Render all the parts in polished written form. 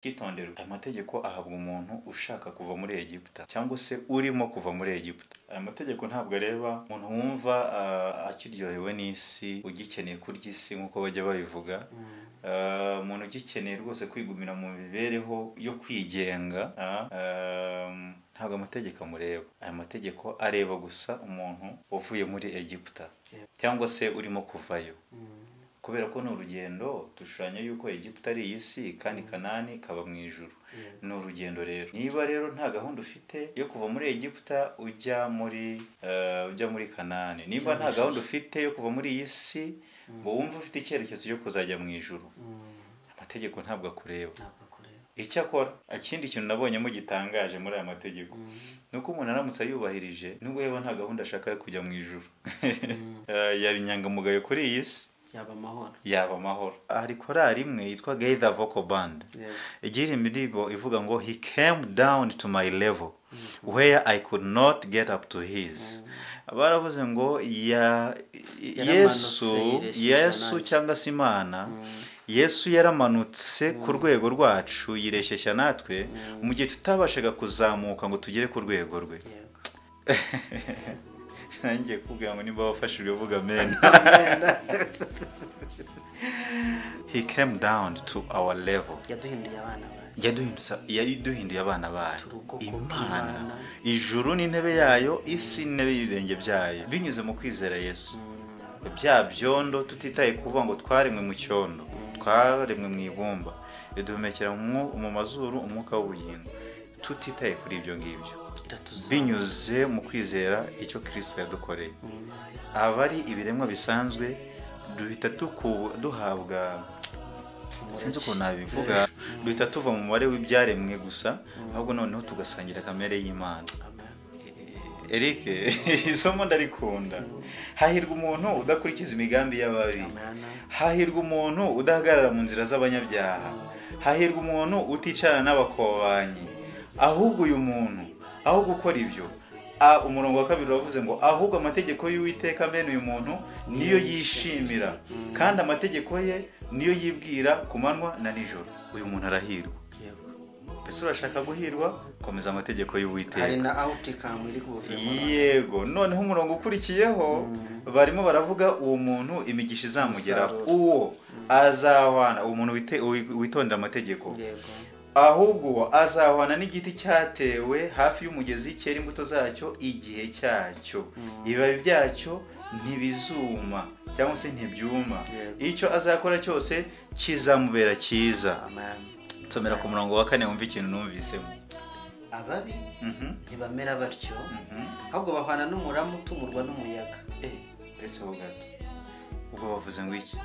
Icyitonderwa: aya mategeko ahabwa umuntu ushaka kuva muri Egiputa cyangwa se urimo kuva muri Egiputa. Aya mategeko ntabwo areba umuntu wumva akiryohewe n'isi, ugikeneye kurya isi nk'uko bajya babivuga, umuntu ugikeneye rwose kwigumira mu mibereho yo kwigenga, ntabwo amategeko amureba. Aya mategeko areba gusa umuntu wavuye muri Egiputa cyangwa se urimo kuvayo, kubera ko ni urugendo. Dushushanya yuko Egiputa ari iyi si kandi Kanani ikaba mu ijuru. Ni urugendo rero. Niba rero nta gahunda ufite yo kuva muri Egiputa ujya muri Kanani, niba nta gahunda ufite yo kuva muri iyi si ngo wumve ufite icyerekezo cyo kuzajya mu ijuru, amategeko ntabwo akureba. Ntabwo akureba. Icyakora ikindi kintu nabonyemo gitangaje muri aya mategeko ni uko umuntu aramutse ayubahirije, nubwo yaba nta gahunda ashaka yo kujya mu ijuru, yaba inyangamugayo kuri iyi si, yaba amahoro. Yaba amahoro. Hari korali imwe yitwa Gaither Vocal Band igira indirimbo ivuga ngo "He came down to my level where I could not get up to his." Baravuze ngo ya Yaramanutse, Yesu, yireshyeshya Yesu nanjye. cyangwa se Imana, Yesu yaramanutse ku rwego rwacu, yireshyeshya natwe mu gihe tutabashaga kuzamuka ngo tugere ku rwego rwe. Nangiye kubwira ngo nimba wafashijwe vuga amen. He came down to our level. Yaduhinduye abana bayo. Yaduhinduye abana bayo. Turi ubwoko Imana, bw'Imana. ijuru n'intebe yayo, isi n'intebe y'ibirenge byayo. Binyuze mu kwizera Yesu, bya byondo, tutitaye kuvuga ngo twaremwe mu cyondo, twaremwe mu ibumba, iduhumekera mu mazuru umwuka w'ubugingo. Tutitaye kuri ibyo ngibyo, Iratuzamura. binyuze mu kwizera icyo Kirisito yadukoreye, aba ari ibiremwa bisanzwe, duhita duhabwa, sinzi ukuntu nabivuga, duhita tuva mu mubare w'ibyaremwe gusa, ahubwo noneho tugasangira kamere y'Imana. Amen. Eric, isomo ndarikunda. Hahirwa umuntu udakurikiza imigambi y'ababi. Amen. Hahirwa umuntu udahagarara mu nzira z'abanyabyaha. Hahirwa umuntu uticarana n'abakobanyi. Ahubwo uyu muntu, aho gukora ibyo, umurongo wa kabiri uravuze ngo ahubwo amategeko y'Uwiteka, bene uyu muntu niyo yishimira, kandi amategeko ye niyo yibwira ku manywa na nijoro. Uyu muntu arahirwa. Mbese urashaka guhirwa? Komeza amategeko y'Uwiteka. Hari na outcome iri kuvemo. Yego. Noneho umurongo ukurikiyeho barimo baravuga uwo muntu imigisha izamugeraho. Umusaruro. Uwo azahwana, uwo muntu witondera amategeko, ahubwo uwo azahwana n'igiti cyatewe hafi y'umugezi, cyera imbuto zacyo igihe cyacyo, ibibabi byacyo ntibizuma cyangwa se ntibyuma, icyo azakora cyose kizamubera cyiza. Amen. Nsomera ku murongo wa kane wumve ikintu numvisemo. Ababi ntibamera batyo, ahubwo bahwana n'umurama utumurwa n'umuyaga. Uretse ho gato, ubwo bavuze ngo iki?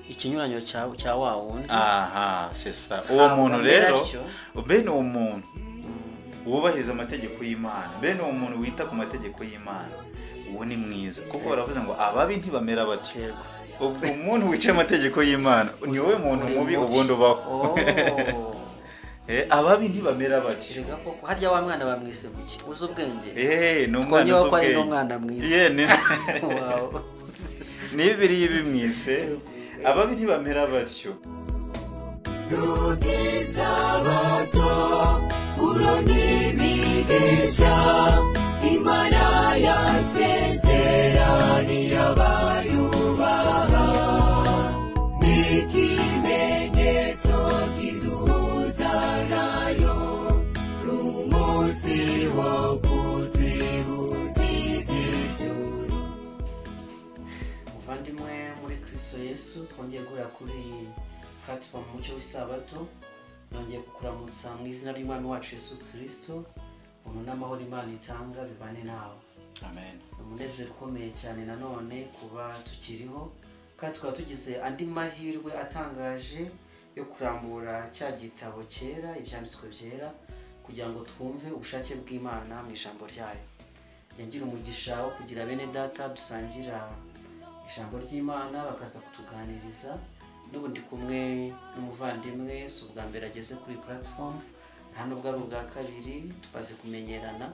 Ikinyuranyo cya wa wundi. Aha, c'est ça. Uwo Ntabwo muntu amera rero, atyo. bene uwo muntu wubahiriza amategeko y'Imana, bene uwo muntu wita ku mategeko y'Imana, uwo ni mwiza, kuko baravuze ngo ababi ntibamera batyo. Ubwo umuntu wica amategeko y'Imana ni wowe muntu Uri mubi mubi. ubundi ubaho. Oh. Ababi ntibamera batyo. Erega koko harya wa mwana bamwise muki uzi ubwenge? Ni umwana Twongeyeho uzi ko ari ubwenge. n'umwana mwiza. Ye, Wow. ni Bibiliya ibimwise. Ababi ntibamera batyo. Isabato uronibigisha, Imana yasezeraniye abayubaha, n'ikimenyetso kiduhuza nayo, n'umunsi wo kutwibutsa iby'ijuru. Muvandimwe muri Kristo Yesu, twongeye guhura kuri platform Mucyo w'Isabato. Nongeye kukuramutsa mu izina ry'Umwami wacu Yesu Kristo. Ubuntu n'amahoro Imana itanga bibane nawe. Amen. Ni umunezero ukomeye cyane nanone kuba tukiriho, kandi tukaba tugize andi mahirwe atangaje yo kurambura cya gitabo cyera, ibyanditswe byera, kugira ngo twumve ubushake bw'Imana mu ijambo ryayo. Njya ngira umugisha wo kugira bene data dusangira ijambo ry'Imana, bakaza kutuganiriza. N'ubu ndi kumwe n'umuvandimwe, si ubwa mbere ageze kuri platform, nta nubwo ari ubwa kabiri, tumaze kumenyerana,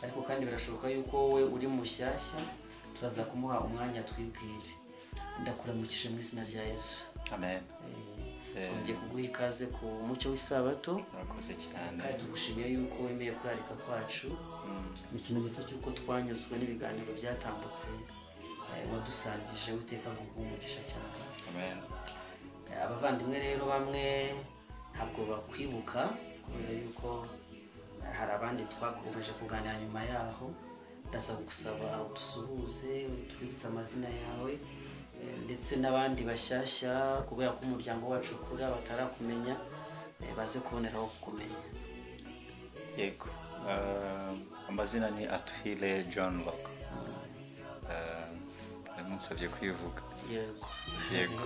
ariko kandi birashoboka yuko wowe uri mushyashya. Turaza kumuha umwanya twibwire. Ndakuramukije mu izina rya Yesu. Amen. Ngiye kuguha ikaze ku mucyo w'isabato. Murakoze cyane. Kandi tugushimiye yuko wemeye kurarika kwacu. Ni ikimenyetso cy'uko twanyuzwe n'ibiganiro byatambutse wadusangije. Uwiteka aguhe umugisha cyane. Amen. Abavandimwe rero bamwe ntabwo bakwibuka kubera yuko hari abandi twakomeje kuganira nyuma yaho. Ndasaba gusaba udusuhuze, utwibutse amazina yawe, ndetse n'abandi bashyashya kubera ko umuryango wacu ukura batarakumenya, baze kuboneraho kukumenya. Yego. Amazina ni Atuhire John Locke. Munsabye kwivuga. Yego. Yego.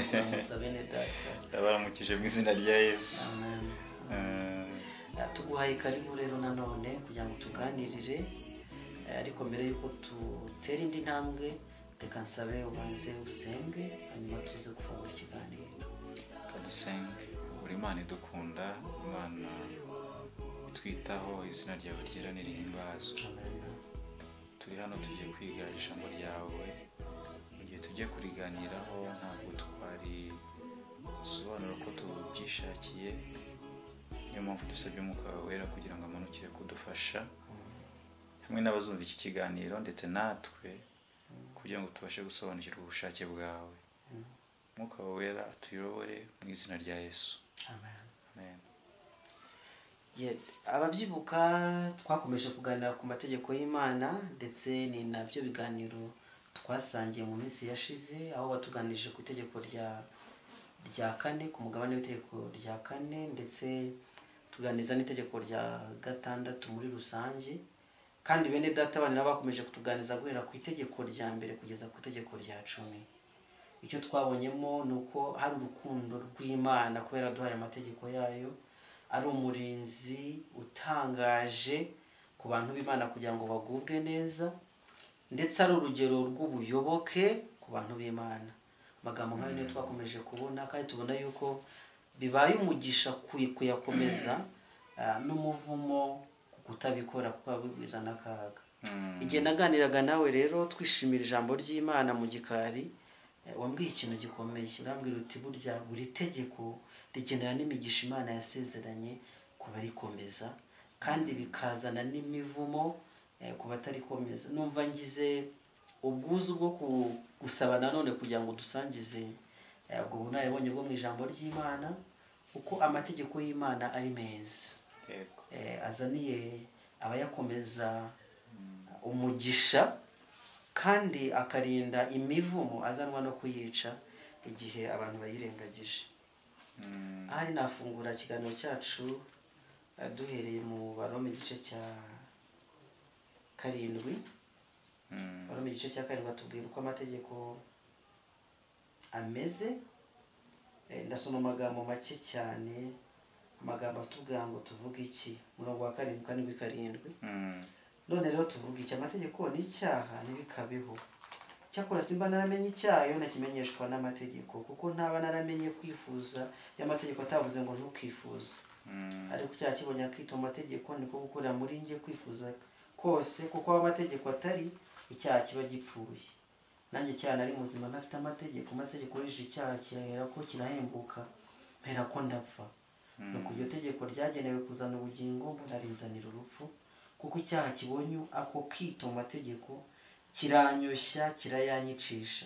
Kuramutsa bene data. Ndabaramukije mu izina rya Yesu. Amen. Tuguhaye karibu rero nanone kugira ngo tuganirire, ariko mbere yuko tutera indi ntambwe reka nsabe ubanze usenge, hanyuma tuze gufungura ikiganiro. Kadusenge. Uri Imana idukunda, Imana itwitaho, izina ryawe ryera nirihimbazwe. Amen. Turi hano tugiye kwiga ijambo ryawe. Mu gihe tugiye kuriganiraho ntabwo twari dusobanura ko tubyishakiye, niyo mpamvu dusabye Umwuka wawe Wera kugira ngo amanukire kudufasha hamwe n'abazumva iki kiganiro ndetse natwe, kugira ngo tubashe gusobanukirwa ubushake bwawe. Umwuka wawe Wera atuyobore mu izina rya Yesu. Amen. Amen. Ababyibuka twakomeje kuganira ku mategeko y'Imana, ndetse ni nabyo biganiro twasangiye mu minsi yashize, aho batuganirije ku itegeko rya kane, ku mugabane w'itegeko rya kane, ndetse tuganiriza n'itegeko rya gatandatu muri rusange. Kandi bene data bane nabo bakomeje kutuganiriza guhera ku itegeko rya mbere kugeza ku itegeko rya 10. Icyo twabonyemo ni uko hari urukundo rw'Imana kubera duhaye amategeko yayo, ari umurinzi utangaje ku bantu b'Imana kugira ngo bagubwe neza, ndetse ari urugero rw'ubuyoboke ku bantu b'Imana. Amagambo nk'ayo niyo twakomeje kubona, kandi tubona yuko bibaye umugisha kuyakomeza, n'umuvumo kutabikora kuko bizana akaga. Igihe naganiraga nawe rero twishimira ijambo ry'Imana mu gikari, wambwiye ikintu gikomeye. Urambwira uti burya buri tegeko rigenera n'imigisha Imana yasezeranye ku barikomeza, kandi bikazana n'imivumo ku batarikomeza. Numva ngize ubwuzu bwo gusaba nanone kugira ngo dusangize ubwo bunararibonye bwo mu ijambo ry'Imana, uko amategeko y'Imana ari meza. Azaniye abayakomeza umugisha, kandi akarinda imivumo azanwa no kuyica igihe abantu bayirengagije. Ahari nafungura ikiganiro cyacu duhereye mu Baroma igice cya 7. Baroma igice cya 7 batubwira uko amategeko ameze. Ndasoma amagambo make cyane, amagambo atubwira ngo tuvuge iki. Murongo wa 7 7 7. None rero tuvuge iki? Amategeko ni icyaha? Ntibikabeho. Cyakora simba naramenye icyaha iyo nakimenyeshwa n'amategeko, kuko ntaba naramenye kwifuza y'amategeko atavuze ngo ntukifuze. Ariko icyaha kibonye akita amategeko, niko gukora muri nge kwifuza kose, kuko aho amategeko atari icyaha kiba gipfuye. Nanjye cyane ari muzima ntafite amategeko, amategeko yije icyaha kirahera ko kirahembuka, mpera ko ndapfa. Nuko iryo tegeko ryagenewe kuzana ubugingo, mbona rinzanira urupfu, kuko icyaha kibonye ako kito mategeko kiranyoshya kirayanyicisha.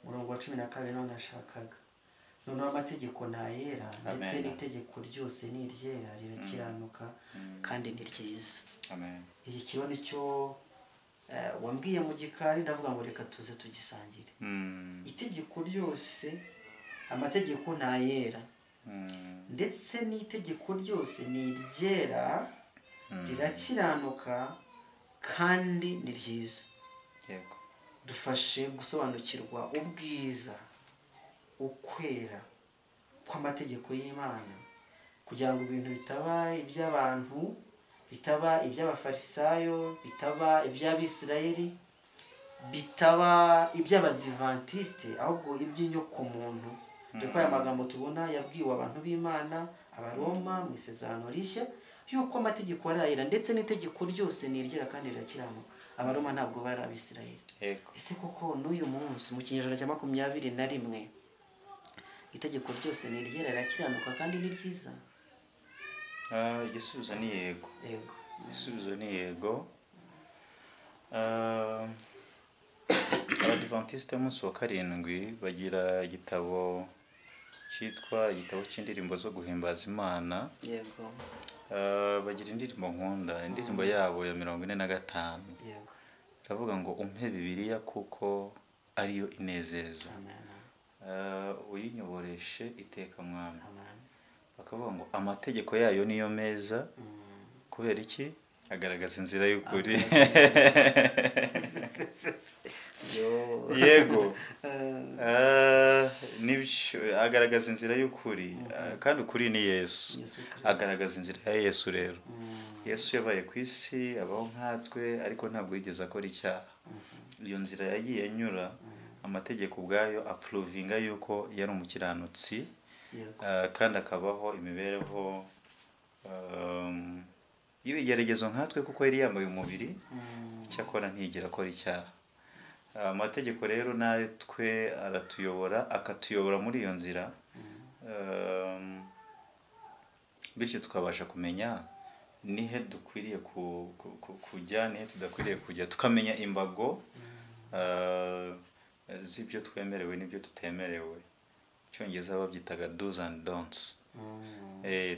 Murongo wa 12 none nashakaga. Noneho amategeko nayera, ndetse n'itegeko ryose ni iryera, rirakiranuka kandi ni ryiza. Amen. Iki kiro nicyo wambwiye mu gikari, ndavuga ngo reka tuze tugisangire. Itegeko ryose, amategeko nayera, ndetse n'itegeko ryose ni iryera, rirakiranuka kandi ni ryiza. Yego. Dufashe gusobanukirwa ubwiza, ukwera kw'amategeko y'Imana, kugira ngo ibintu bitaba iby'abantu, bitaba iby'abafarisayo, bitaba iby'abisirayeli, bitaba iby'abadivantiste, ahubwo iby'inyoko muntu. Dore ko aya magambo tubona yabwiwe abantu b'Imana, Abaroma mu Isezerano Rishya, yuko amategeko arayera ndetse n'itegeko ryose ni iryera kandi rirakiranuka. Abaroma ntabwo bari abisirayeli. Yego. Ese koko n'uyu munsi mu kinyejana cya 21 Itegeko ryose ni iryera, rirakiranuka kandi ni ryiza. Igisubizo ni yego. Yego. Igisubizo ni yego. Abadivantisite b'umunsi wa karindwi bagira igitabo cyitwa igitabo cy'indirimbo zo guhimbaza Imana. Yego. Bagira indirimbo nkunda, indirimbo yabo ya 45. Yego. Iravuga ngo umpe Bibiliya kuko ariyo inezeza. Amen. Uyinyoboreshe iteka Mwami. Amen. Bakavuga ngo amategeko yayo niyo meza. Kubera iki? Agaragaza inzira y'ukuri. Yo. Yego. Nibyo, agaragaza inzira y'ukuri. Kandi ukuri ni Yesu. Yesu Kristo. Agaragaza inzira ya Yesu rero. Yesu yabaye ku isi, abaho nkatwe, ariko ntabwo yigeze akora icyaha. Iyo nzira yagiye anyura, amategeko ubwayo aprovinga yuko yari umukiranutsi. Yego. Kandi akabaho imibereho y'ibigeragezo nkatwe, kuko yari yambaye umubiri, icyakora ntiyigera akora icyaha. Amategeko rero natwe aratuyobora, akatuyobora muri iyo nzira, bityo tukabasha kumenya nihe dukwiriye kujya, nihe tudakwiriye kujya, tukamenya imbago z'ibyo twemerewe n'ibyo tutemerewe. Icyongereza babyitaga do's and don'ts.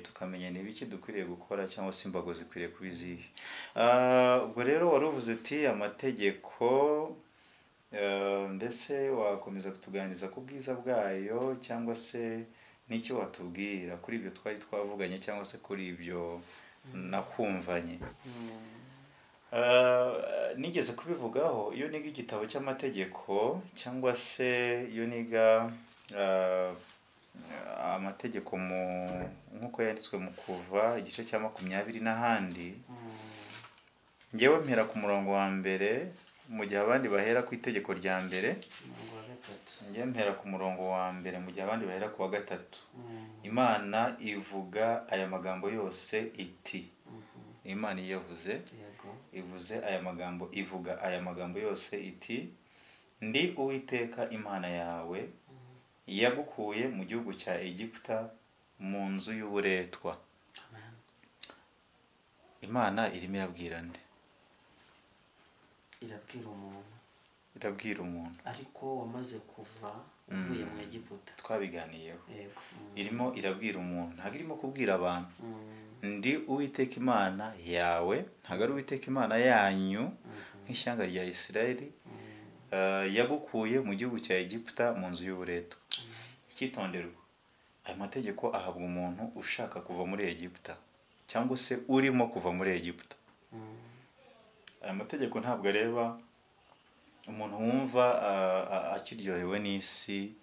Tukamenya ni ibiki dukwiriye gukora cyangwa se imbago zikwiriye kuba izihe. Ubwo rero wari uvuze uti amategeko, mbese wakomeza kutuganiriza ku bwiza bwayo, cyangwa se n'icyo watubwira kuri ibyo twari twavuganye, cyangwa se kuri ibyo nakumvanye. Nigeze kubivugaho, iyo niga igitabo cy'amategeko, cyangwa se iyo niga amategeko mu nk'uko yanditswe mu Kuva igice cya 20 n'ahandi, ngewe mpera ku murongo wa mbere, mu gihe abandi bahera ku itegeko rya mbere. Umurongo wa gatatu. Ngewe mpera ku murongo wa mbere, mu gihe abandi bahera ku wa gatatu. Imana ivuga aya magambo yose iti, Imana iyavuze, Yego. ivuze aya magambo, ivuga aya magambo yose iti, ndi Uwiteka Imana yawe, yagukuye mu gihugu cya Egiputa, mu nzu y'uburetwa. Amen. Imana irimo irabwira nde? Irabwira umuntu. Irabwira umuntu. Ariko wamaze kuva, uvuye mu Egiputa. Twabiganiyeho. Yego. Irimo irabwira umuntu, ntabwo irimo kubwira abantu. Ndi Uwiteka Imana yawe, ntabwo ari Uwiteka Imana yanyu nk'ishyanga rya Isirayeli, yagukuye mu gihugu cya Egiputa, mu nzu y'uburetwa. Icyitonderwa, aya mategeko ahabwa umuntu ushaka kuva muri Egiputa, cyangwa se urimo kuva muri Egiputa. Aya mategeko ntabwo areba umuntu wumva akiryohewe n'isi,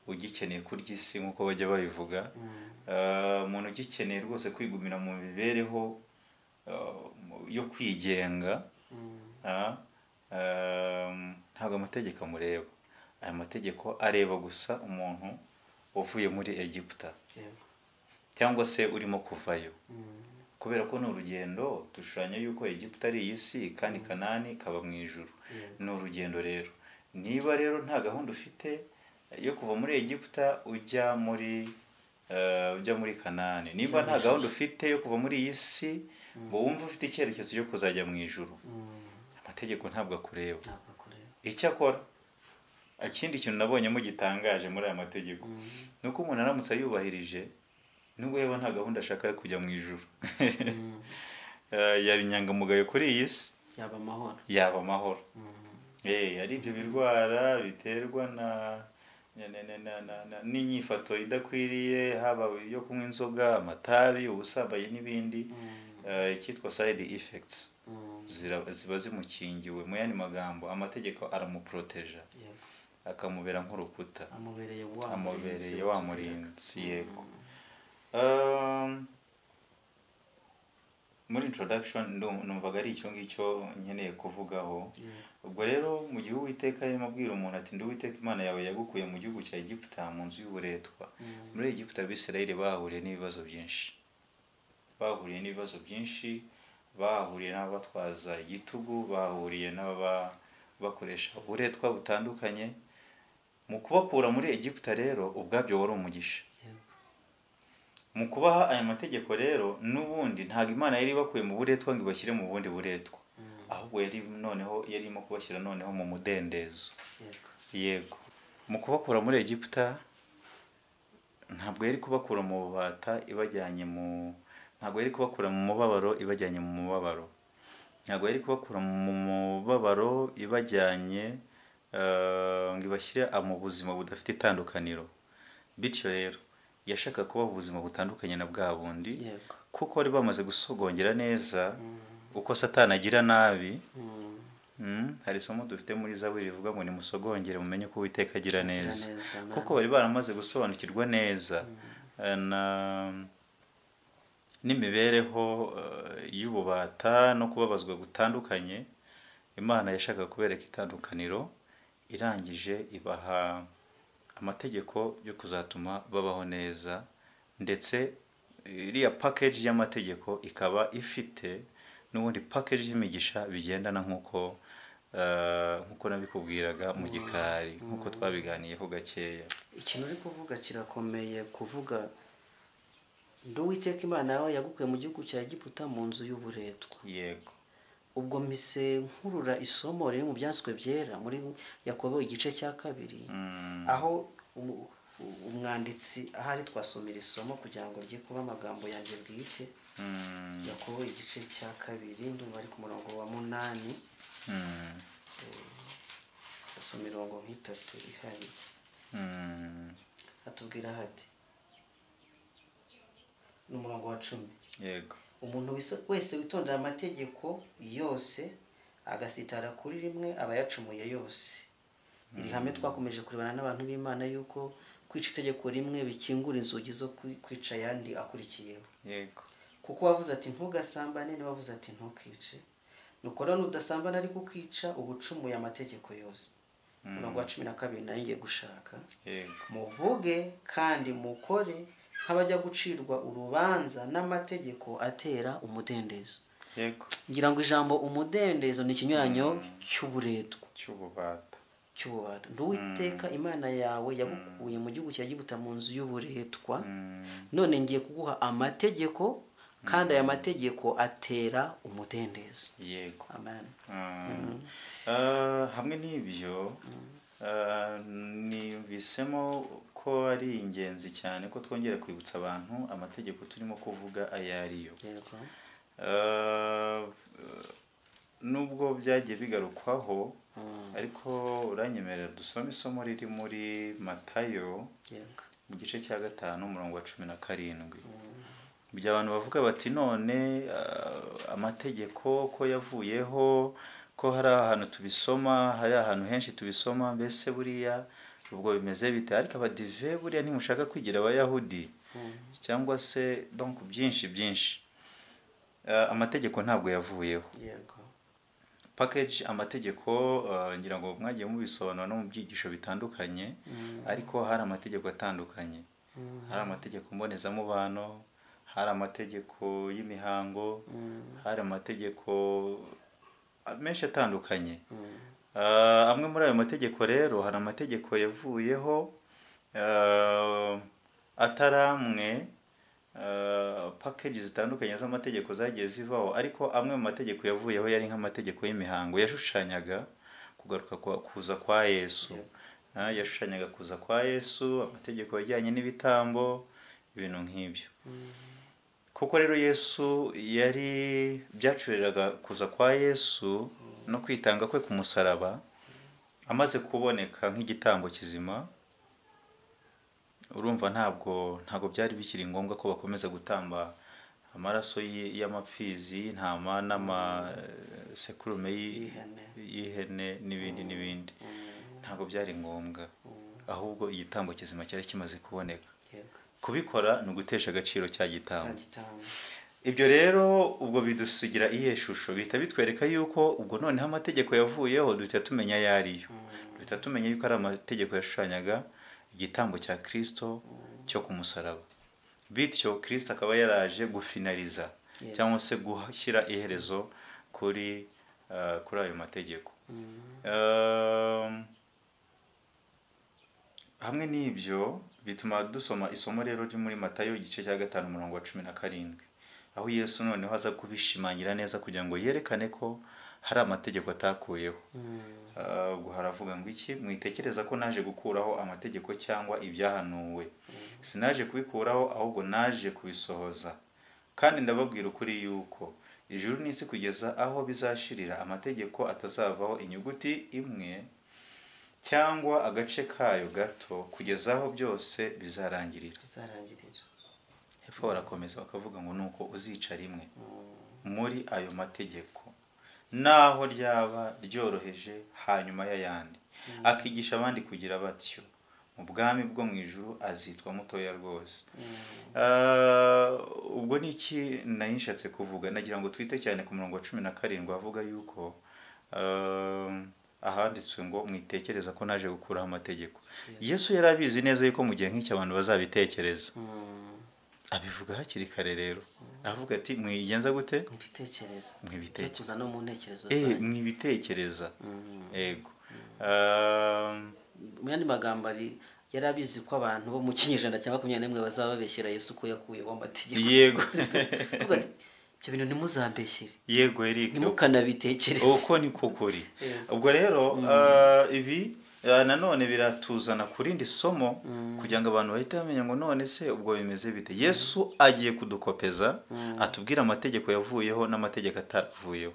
ugikeneye kurya isi nk'uko bajya babivuga, umuntu ugikeneye rwose kwigumira mu mibereho yo kwigenga, ntabwo amategeko amureba. Aya mategeko areba gusa umuntu wavuye muri Egiputa, Yego. cyangwa se urimo kuvayo, kubera ko ni urugendo. Dushushanya yuko Egiputa ari iyi si, kandi Kanani ikaba mu ijuru. Yego. Ni urugendo rero. Niba rero nta gahunda ufite yo kuva muri Egiputa ujya muri Kanani, niba Ujya mu nta gahunda ijuru. ufite yo kuva muri iyi si ngo wumve ufite icyerekezo cyo kuzajya mu ijuru, amategeko ntabwo akureba. Ntabwo akureba. Icyakora ikindi kintu nabonyemo gitangaje muri aya mategeko ni uko umuntu aramutse ayubahirije, nubwo yaba nta gahunda ashaka yo kujya mu ijuru, yaba inyangamugayo kuri iyi si, Yaba amahoro. yaba amahoro. Ari ibyo birwara biterwa na n'inyifato idakwiriye, haba iyo kunywa inzoga, amatabi, ubusambanyi n'ibindi, icyitwa side effects ziba zimukingiwe. Mu yandi magambo, amategeko aramuproteja, Yego. akamubera nk'urukuta. Amubereye wa Amubereye murinzi wa watubwiraga. murinzi, yego. Muri introduction numvaga ari icyo ngicyo nkeneye kuvugaho. Ubwo rero mu gihe Uwiteka arimo abwira umuntu ati, ndi Uwiteka Imana yawe, yagukuye mu gihugu cya Egiputa, mu nzu y'uburetwa. Muri Egiputa Abisirayeli bahuriye n'ibibazo byinshi, bahuriye n'ibibazo byinshi, bahuriye n'ababatwaza igitugu, bahuriye n'ababakoresha uburetwa butandukanye. Mu kubakura muri Egiputa rero ubwabyo wari umugisha. Mu kubaha aya mategeko rero n'ubundi ntabwo Imana yari ibakuye mu buretwa ngo ibashyire mu bundi buretwa, ahubwo yari noneho yarimo kubashyira noneho mu mudendezo. Yego, mu kubakura muri Egiputa ntabwo yari kubakura mu bubata ibajyanye mu, ntabwo yari kubakura mu mubabaro ibajyanye mu mubabaro, ntabwo yari kubakura mu mubabaro ibajyanye ngo ibashyire mu buzima budafite itandukaniro. Bityo rero yashaka kubaha ubuzima butandukanye na bwa bundi, kuko bari bamaze gusogongera neza uko Satani agira nabi. Hari isomo dufite muri Zaburi rivuga ngo nimusogongere mumenye ko Uwiteka agira neza, kuko bari baramaze gusobanukirwa neza n'imibereho y'ububata no kubabazwa gutandukanye. Imana yashakaga kubereka itandukaniro, irangije ibaha amategeko yo kuzatuma babaho neza, ndetse iriya package y'amategeko ikaba ifite n'ubundi package y'imigisha bigendana, nk'uko nabikubwiraga mu gikari, nk'uko twabiganiyeho gakeya. Ikintu uri kuvuga kirakomeye, kuvuga ndi Uwiteka Imana yawe yagukuye mu gihugu cya Egiputa mu nzu y'uburetwa. Yego. Ubwo mpise nkurura isomo riri mu Byanditswe Byera muri Yakobo igice cya 2, aho umwanditsi ahari twasomera isomo kugira ngo rye kuba amagambo yanjye bwite. Yakobo igice cya 2 ndumva ari ku murongo wa 8, asoma imirongo nk'itatu ihari. Atubwira hati n'umurongo wa 10. Yego. Umuntu wese witondera amategeko yose agasitara kuri rimwe aba yacumuye yose. Iri hame twakomeje kurebana n'abantu b'Imana yuko kwica itegeko rimwe bikingura inzugi zo kwica ayandi akurikiyeho. Yego. Kuko wavuze ati ntugasambane, ni wavuze ati ntukice. Nuko rero nudasambana ariko ukica ubucumuye amategeko yose. Umurongo wa 12 nayo ngiye gushaka. Yego. Muvuge kandi mukore nk'abajya gucirwa urubanza n'amategeko atera umudendezo. Yego. Ngira ngo ijambo umudendezo ni ikinyuranyo cy'uburetwa, cy'ububata. Nduwiteka Imana yawe yagukuye mu gihugu cya Egiputa mu nzu y'uburetwa, none ngiye kuguha amategeko, kandi aya mategeko atera umudendezo. Yego. Amen. Hamwe n'ibyo niyumvisemo ko ari ingenzi cyane ko twongera kwibutsa abantu amategeko turimo kuvuga ayo ariyo. Yego. Nubwo byagiye bigarukwaho, ariko uranyemerera dusome isomo riri muri Matayo mu gice cya 5 umurongo wa 17. Ibyo abantu bavuga bati none amategeko ko yavuyeho, ko hari ahantu tubisoma, hari ahantu henshi tubisoma, mbese buriya ubwo bimeze bite? Ariko abadive buriya ntimushaka kwigira abayahudi cyangwa se donc byinshi byinshi. Amategeko ntabwo yavuyeho. Yego. Package amategeko ngira ngo mwagiye mubisobanura no mu byigisho bitandukanye, ariko hari amategeko atandukanye. Hari amategeko mbonezamubano, hari amategeko y'imihango, hari amategeko menshi atandukanye. Amwe muri ayo mategeko rero hari amategeko yavuyeho ataramwe, package zitandukanye z'amategeko zagiye zivaho, ariko amwe mu mategeko yavuyeho yari nk'amategeko y'imihango yashushanyaga kugaruka kuza kwa Yesu. Yashushanyaga kuza kwa Yesu, amategeko yajyanye n'ibitambo, ibintu nk'ibyo. Kuko rero Yesu yari byacureraga kuza kwa Yesu no kwitanga kwe ku musaraba, amaze kuboneka nk'igitambo kizima, urumva ntabwo byari bikiri ngombwa ko bakomeza gutamba amaraso y'amapfizi y'intama n'amasekurume y'ihene n'ibindi n'ibindi. Ntabwo byari ngombwa, ahubwo igitambo kizima cyari kimaze kuboneka. Kubikora ni ugutesha agaciro cya gitambo. Ibyo rero ubwo bidusigira iyihe shusho? Bihita bitwereka yuko ubwo noneho amategeko yavuyeho, duhita tumenya ayo ariyo. Duhita tumenya yuko ari amategeko yashushanyaga igitambo cya Kristo cyo ku musaraba. Bityo Kristo akaba yaraje gufinaliza cyangwa se gushyira iherezo kuri ayo mategeko. Hamwe n'ibyo bituma dusoma isomo rero riri muri Matayo igice cya 5 umurongo wa 17, aho Yesu noneho aza kubishimangira neza kugira ngo yerekane ko hari amategeko atakuyeho. Ubwo haravuga ngo iki? Mwitekereza ko naje gukuraho amategeko cyangwa ibyahanuwe. Sinaje kubikuraho, ahubwo naje kubisohoza. Kandi ndababwira ukuri yuko ijuru n'isi kugeza aho bizashirira, amategeko atazavaho inyuguti imwe cyangwa agace kayo gato, kugeza aho byose bizarangirira. Hepfo barakomeza bakavuga ngo nuko uzica rimwe muri ayo mategeko, naho ryaba ryoroheje hanyuma y'ayandi, akigisha abandi kugira batyo, mu bwami bwo mu ijuru azitwa mutoya rwose. Ubwo ni iki nayishatse kuvuga? Nagira ngo twite cyane ku murongo wa 17 avuga yuko ahanditswe ngo mwitekereza ko naje gukuraho amategeko. Yesu yari abizi neza yuko mu gihe nk'iki abantu bazabitekereza. Abivuga hakiri kare rero. Avuga ati mwigenza gute? Mwibitekereza. Mwibitekereza no mu ntekerezo zanyu. Mwibitekereza. Yego. Mu yandi magambo ari yari abizi ko abantu bo mu kinyejana cya 21 bazababeshyera Yesu ko yakuyeho amategeko. Yego. Ibyo bintu ntimuzambeshyere. Yego Eric. Ntimukanabitekereze. Uko ni ko kuri. Ubwo rero ibi nanone biratuzana kurindi somo kugira ngo abantu bahite bamenya ngo none se ubwo bimeze bite. Yesu agiye kudukopeza atubwira amategeko yavuyeho n'amategeko ataravuyeho.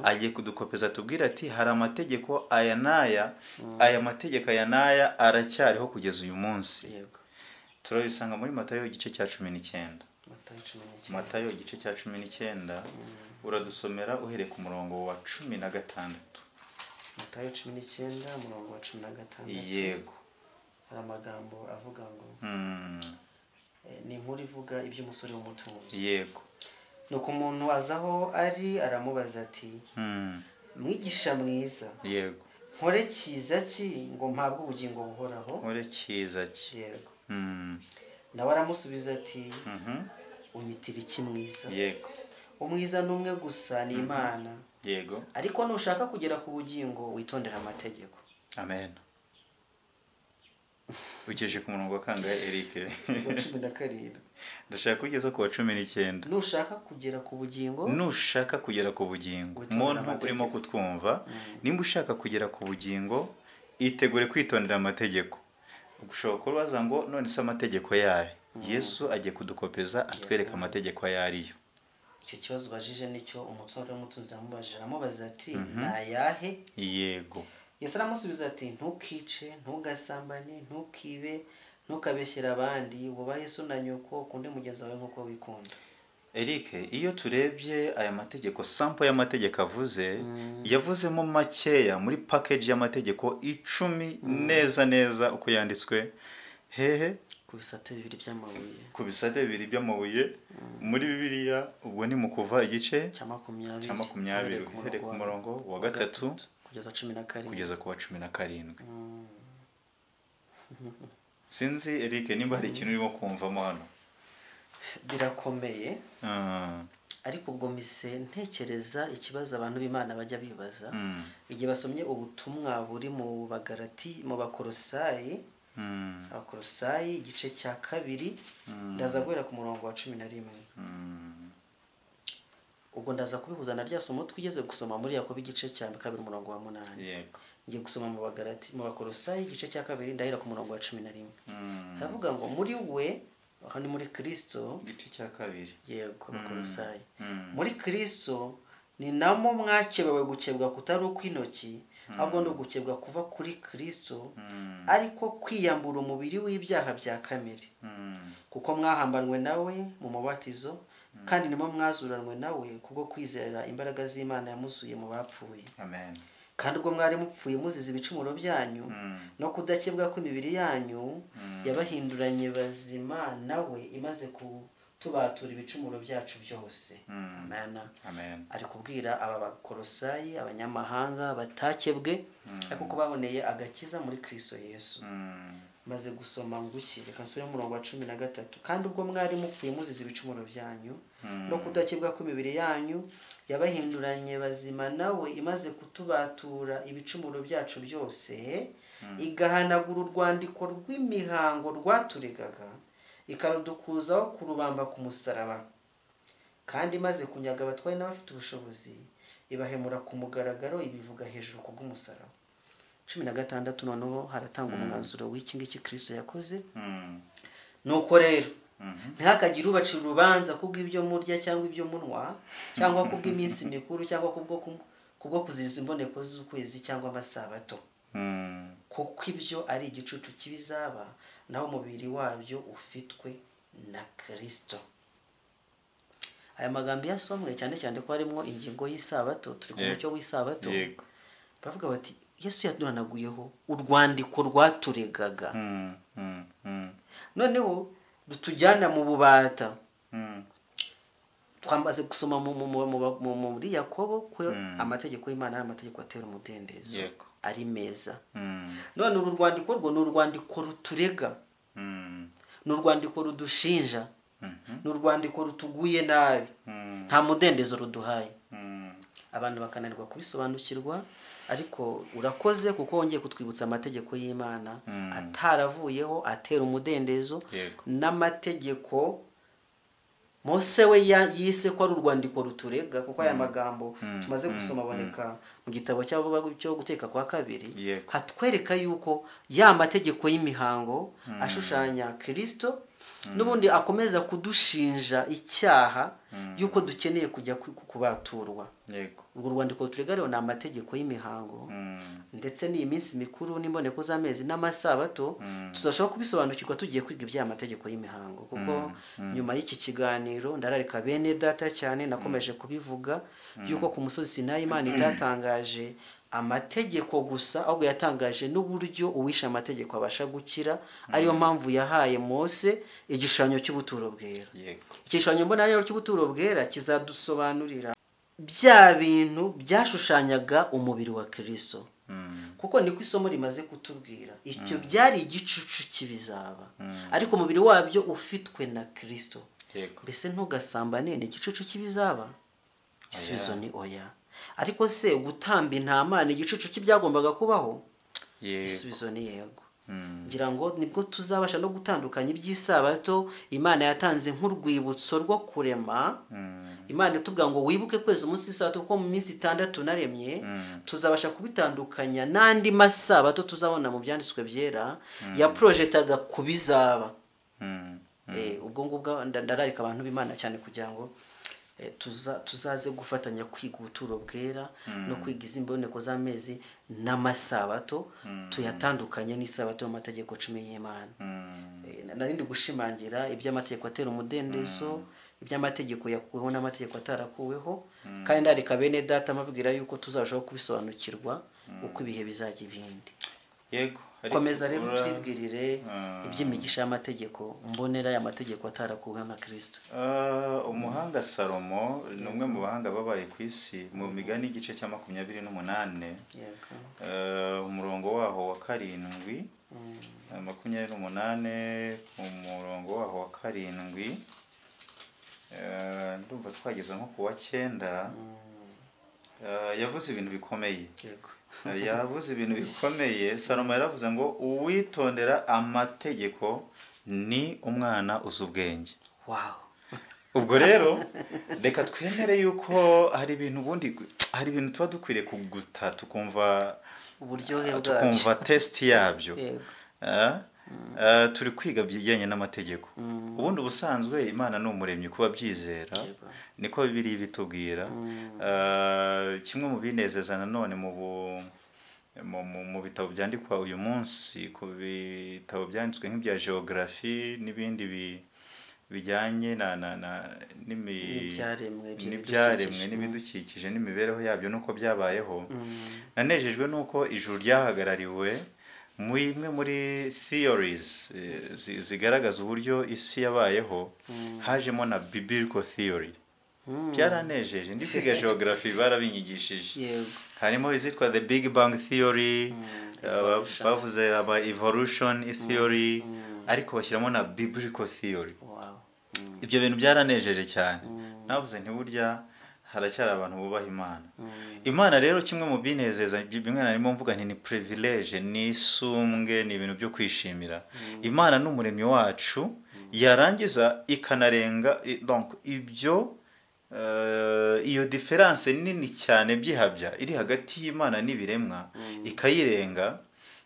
Agiye kudukopeza atubwira ati hari amategeko aya n'aya, aya mategeko aya n'aya aracyariho kugeza uyu munsi. Turabisanga muri Matayo igice cya 19. Matayo igice cya 19 uradusomera uhereye ku murongo wa 16. Matayo 19 umurongo wa 16. Yego. Hari amagambo avuga ngo ni inkuru ivuga iby'umusore w'umutunzi. Yego. Nuko umuntu azaho ari aramubaza ati mwigisha mwiza. Yego. Nkore cyiza ki ngo mpabwe ubugingo buhoraho? Nkore cyiza ki? Yego. Nawe aramusubiza ati unyitira iki mwiza? Yego. Umwiza ni umwe gusa, ni Imana. Yego. Ariko nushaka kugera ku bugingo witondera amategeko. Amen. Ugejeje ku murongo wa kangahe Eric? Wa 17. Ndashaka kugeza ku wa 19. Nushaka kugera ku bugingo? Nushaka kugera ku bugingo. Umuntu urimo kutwumva, nimba ushaka kugera ku bugingo, itegure kwitondera amategeko. Ugushobora kubaza ngo none se amategeko yahe? Yesu agiye kudukopeza atwereka amategeko ayariyo. Icyo kibazo bajije nicyo umusore w'umutunzi amubajije, aramubaza ati nayahe? Yego. Yesu aramusubiza ati ntukice, ntugasambane, ntukibe, ntukabeshyere abandi, wubahe so na nyoko, ukunde mugenzi wawe nk'uko wikunda. Eric, iyo turebye aya mategeko, sample y'amategeko avuze, yavuzemo makeya muri package y'amategeko 10 neza neza uko yanditswe hehe? Ku bisate bibiri by'amabuye. Ku bisate bibiri by'amabuye muri Bibiliya, ubwo ni mu Kuva igice cya 20 uhereye ku murongo wa 3 kugeza 17 kugeza ku wa 17. Sinzi Eric nimba hari ikintu urimo kumvamo hano. Birakomeye. Ariko ubwo mise ntekereza ikibazo abantu b'Imana bajya bibaza igihe basomye ubutumwa buri mu Bagalati, mu Bakolosayi, Abakolosayi igice cya 2, ndaza guhera ku murongo wa 11. Ubwo ndaza kubihuza na rya somo twigeze gusoma muri Yakobo igice cya 2 umurongo wa 8. Yego. Ngiye gusoma mu Bagalati, mu Bakolosayi igice cya 2 ndahera ku murongo wa 11. Havuga ngo muri we, aho ni muri Kristo, igice cya 2. Yego, Abakolosayi. Muri Kristo ni namo mwakebewe gukebwa kutari ukw'intoki, ahubwo no gukebwa kuva kuri Kristo, ariko kwiyambura umubiri w'ibyaha bya kamere. Kuko mwahambanwe nawe mu mubatizo, kandi nimo mwazuranwe nawe kubwo kwizera imbaraga z'Imana yamuzuye mu bapfuye. Amen. Kandi ubwo mwari mupfuye muzize ibicumuro byanyu no kudakebwa kw'imibiri yanyu, yabahinduranye bazima nawe imaze kutubatura ibicumuro byacu byose. Amen. Amen. Ari kubwira aba Bakolosayi, abanyamahanga batakebwe, ariko ko baboneye agakiza muri Kristo Yesu. Maze gusoma nguki, reka nsubire mu murongo wa 13. Kandi ubwo mwari mupfuye muzize ibicumuro byanyu no kudakebwa kw'imibiri yanyu, yabahinduranye bazima nawe imaze kutubatura ibicumuro byacu byose, igahanagura urwandiko rw'imihango rwaturegaga, ikarudukuzaho kurubamba ku musaraba. Kandi imaze kunyaga abatware n'abafite ubushobozi, ibahemura ku mugaragaro, ibivuga hejuru ku bw'umusaraba. 16 noneho haratanga umwanzuro w'iki ngiki Kristo yakoze. Nuko rero ntihakagire ubacira urubanza kubw'ibyo murya cyangwa ibyo munywa, cyangwa kubw'iminsi mikuru, cyangwa kubwo kuziriza imboneko z'ukwezi cyangwa amasabato, kuko ibyo ari igicucu cy'ibizaba, naho umubiri wabyo ufitwe na Kristo. Aya magambo yasomwe cyane cyane ko harimo ingingo y'isabato, turi ku mucyo w'isabato. Bavuga bati Yesu yaduhanaguyeho urwandiko rwaturegaga, noneho rutujyana mu bubata. Twamaze gusoma muri Yakobo ko amategeko y'Imana ari amategeko atera umudendezo, ari meza. None uru rwandiko rwo ni urwandiko ruturega, ni urwandiko rudushinja, ni urwandiko rutuguye nabi, nta mudendezo ruduhaye. Abantu bakananirwa kubisobanukirwa. Ariko urakoze kuko wongeye kutwibutsa amategeko y'Imana ataravuyeho atera umudendezo, n'amategeko Mose we yise ko ari urwandiko ruturega, kuko aya magambo tumaze gusoma aboneka mu gitabo cyo Guteka kwa Kabiri, hatwereka yuko ya mategeko y'imihango ashushanya Kristo n'ubundi akomeza kudushinja icyaha yuko dukeneye kujya kubaturwa. Urwo rwandiko ruturega rero ni amategeko y'imihango, ndetse n'iyi minsi mikuru n'imboneko z'amezi n'amasabato. Tuzashobora kubisobanukirwa tugiye kwiga iby'aya mategeko y'imihango, kuko nyuma y'iki kiganiro ndararika bene data cyane, nakomeje kubivuga yuko ku musozi Sinayi Imana itatangaje amategeko gusa, ahubwo yatangaje n'uburyo uwishe amategeko abasha gukira. Ariyo mpamvu yahaye Mose igishushanyo cy'ubuturo bwera. Igishushanyo mbona rero cy'ubuturo bwera kizadusobanurira bya bintu byashushanyaga umubiri wa Kristo, kuko niko isomo rimaze kutubwira. Icyo byari igicucu kibizaba, ariko umubiri wabyo ufitwe na Kristo. Mbese ntugasambane ni igicucu kibizaba? Igisubizo ni oya. Ariko se gutamba intama ni igicucu cy'ibyagombaga kubaho? Igisubizo ni yego. Ngira ngo nibwo tuzabasha no gutandukanya iby'isabato Imana yatanze nk'urwibutso rwo kurema. Imana itubwira ngo wibuke kwezi umunsi w'isabato kuko mu minsi 6 naremye. Tuzabasha kubitandukanya n'andi masabato tuzabona mu byanditswe byera ya projetaga kubizaba. Ubwo ngubwo ndararika abantu b'Imana cyane kugira ngo tuzaze gufatanya kwiga ubuturo bwera no kwiga imboneko z'amezi n'amasabato, tuyatandukanye n'isabato y'amategeko 10 y'Imana. Narindi gushimangira iby'amategeko atera umudendezo, iby'amategeko yakuweho n'amategeko atarakuweho, kandi ndarika bene data mabwira yuko tuzarushaho kubisobanukirwa uko ibihe bizajya ibindi. Yego, komeza rero twibwirire iby'imigisha y'amategeko mbonera y'amategeko atarakuweho na Kristo. Umuhanga Salomo ni umwe mu bahanga babaye ku isi. Mu migani igice cya 28, umurongo waho wa 7, 28 umurongo waho wa 7, ndumva twageze nko ku wa 9, yavuze ibintu bikomeye. Yavuze ibintu bikomeye. Salomo yaravuze ngo uwitondera amategeko ni umwana uzi ubwenge. Wow. Ubwo rero reka twemere yuko hari ibintu ubundi, hari ibintu tuba dukwiriye kuguta tukumva uburyohe bwabyo, tukumva test yabyo. Turi kwiga bijyanye n'amategeko. Ubundi ubusanzwe Imana ni umuremyi, kuba byizera niko Bibiliya bitubwira. Kimwe mu binezeza nanone mu bitabo byandikwa uyu munsi, ku bitabo byanditswe nk'ibya geography n'ibindi bijyanye n'ibyaremwe n'ibidukikije n'imibereho yabyo nuko byabayeho, nanejejwe nuko ijuru ryahagarariwe mu imwe muri theories zigaragaza uburyo isi yabayeho, hajemo na biblical theory. Byaranejeje, ndi kwiga geography barabinyigishije. Harimo izitwa the Big Bang theory, Evolution. Bavuze aba evolution theory, ariko bashyiramo na biblical theory. Ibyo bintu byaranejeje cyane. Navuze nti burya haracyari abantu bubaha Imana. Imana rero, kimwe mu binezeza, bimwe narimo mvuga nti ni privilege, ni isumbwe, ni ibintu byo kwishimira. Imana ni umuremyi wacu, yarangiza ikanarenga donc ibyo iyo différence nini cyane byihabya iri hagati y'Imana n'ibiremwa ikayirenga,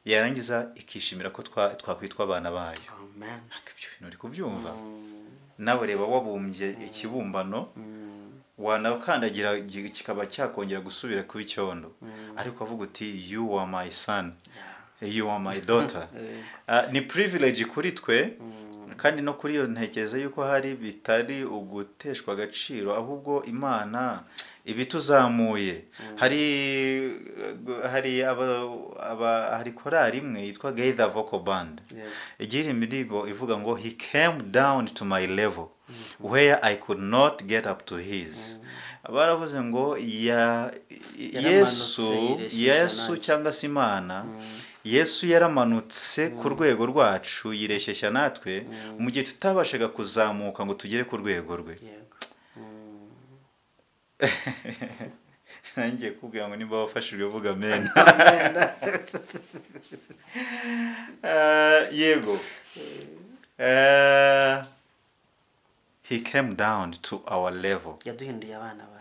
yarangiza ikishimira ko twakwitwa abana bayo. Amen. Ariko ibyo bintu uri kubyumva nawe? Reba, wabumbye ikibumbano, wanakandagira kikaba cyakongera gusubira kuba icyondo, ariko avuga uti: "You are my son, you are my daughter." Ni privilege kuri twe. Kandi no kuri iyo ntekereza yuko hari bitari uguteshwa agaciro, ahubwo Imana ibituzamuye. Hari korali imwe yitwa Gaither Vocal Band, igira indirimbo ivuga ngo: "He came down to my level where I could not get up to his." Baravuze ngo ya Yaramanutse, Yesu, yireshyeshya Yesu nanjye. cyangwa se Imana, Yesu yaramanutse ku rwego rwacu, yireshyeshya natwe mu gihe tutabashaga kuzamuka ngo tugere ku rwego rwe. Nangiye kubwira ngo nimba wafashijwe vuga amen. Yego. He came down to our level. Yaduhinduye abana bayo.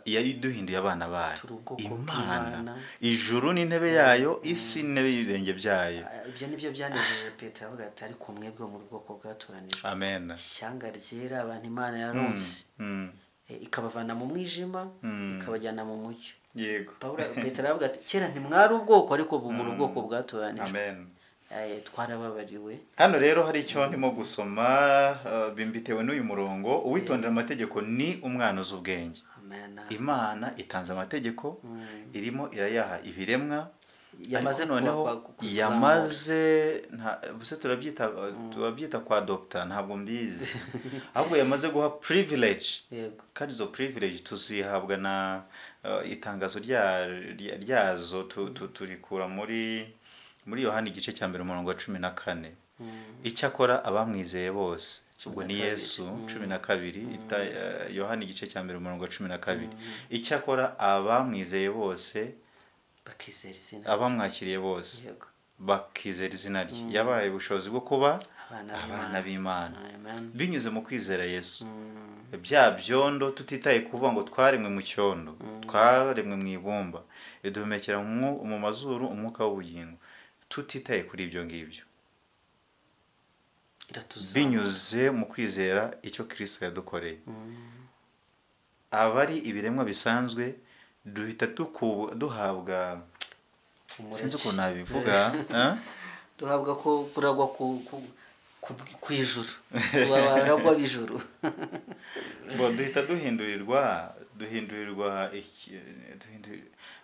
Yaduhinduye abana bayo. Turi ubwoko Imana, bw'Imana. ijuru n'intebe yayo, isi n'intebe y'ibirenge byayo. Ibyo nibyo byanejeje Petero, avuga ati: "Ariko mwebwe mu bwoko bwatoranijwe, Amen. ishyanga ryera, abantu Imana yaronse, ikabavana mu mwijima, ikabajyana mu mucyo." Pawulo, Petero aravuga ati: "Kera ntimwari ubwoko, ariko ubu muri ubwoko bwatoranijwe." Amen. Twarababariwe. Hano rero hari icyo ndimo gusoma, bitewe n'uyu murongo: uwitondera amategeko ni umwana uzi ubwenge. Amen. Imana itanze amategeko, irimo irayaha ibiremwa, Yamaze ariko noneho kuzamura. yamaze ubuse turabyita kwa doctor, ntabwo mbizi, ahubwo yamaze guha privilege. Kandi izo privilege tuzihabwa na itangazo ryazo turikura muri Yohani igice cya 1 umurongo wa 14: "Icyakora abamwizeye bose", ubwo ni na kabiri. Yesu, 12, Yohani igice cya 1 umurongo wa 12: "Icyakora abamwizeye bose, bakizera izina rye. abamwakiriye bose, bakizera izina rye, yabaye ubushobozi bwo kuba abana abana b'Imana." Amen. Binyuze mu kwizera Yesu, bya byondo, tutitaye kuvuga ngo twaremwe mu cyondo, twaremwe mu ibumba, iduhumekera mu mazuru umwuka w'ubugingo, tutitaye kuri ibyo ngibyo, Iratuzamura. binyuze mu kwizera icyo Kirisito yadukoreye, abari ibiremwa bisanzwe duhita duhabwa, sinzi ukuntu nabivuga, eh? Duhabwa ko kuragwa ku ijuru, tubaragwa b'ijuru. Ngo duhita duhindurirwa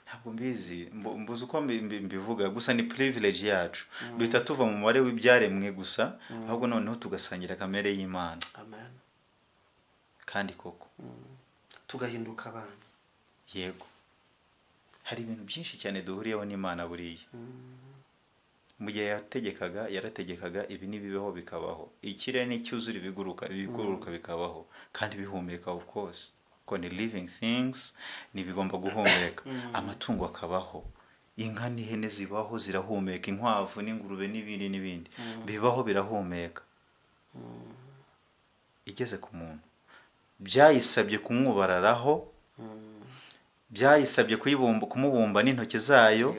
ntabwo mbizi, mbuze uko mbivuga, gusa ni privilege yacu. Duhita tuva mu mubare w'ibyaremwe gusa, ahubwo noneho tugasangira kamere y'Imana. Amen. Kandi koko Tugahinduka abana. Yego, hari ibintu byinshi cyane duhuriyeho n'Imana. Buriya mu gihe yategekaga, yarategekaga, ibi n'ibibeho bikabaho, ikirere n'icyuzura, ibiguruka, ibiguruka bikabaho kandi bihumeka, of course, ko ni living things, ntibigomba guhumeka. Amatungo akabaho, inka n'ihene zibaho zirahumeka, inkwavu n'ingurube n'ibindi n'ibindi bibaho birahumeka. Igeze ku muntu byayisabye kumwubararaho, byayisabye kumubumba n'intoki zayo.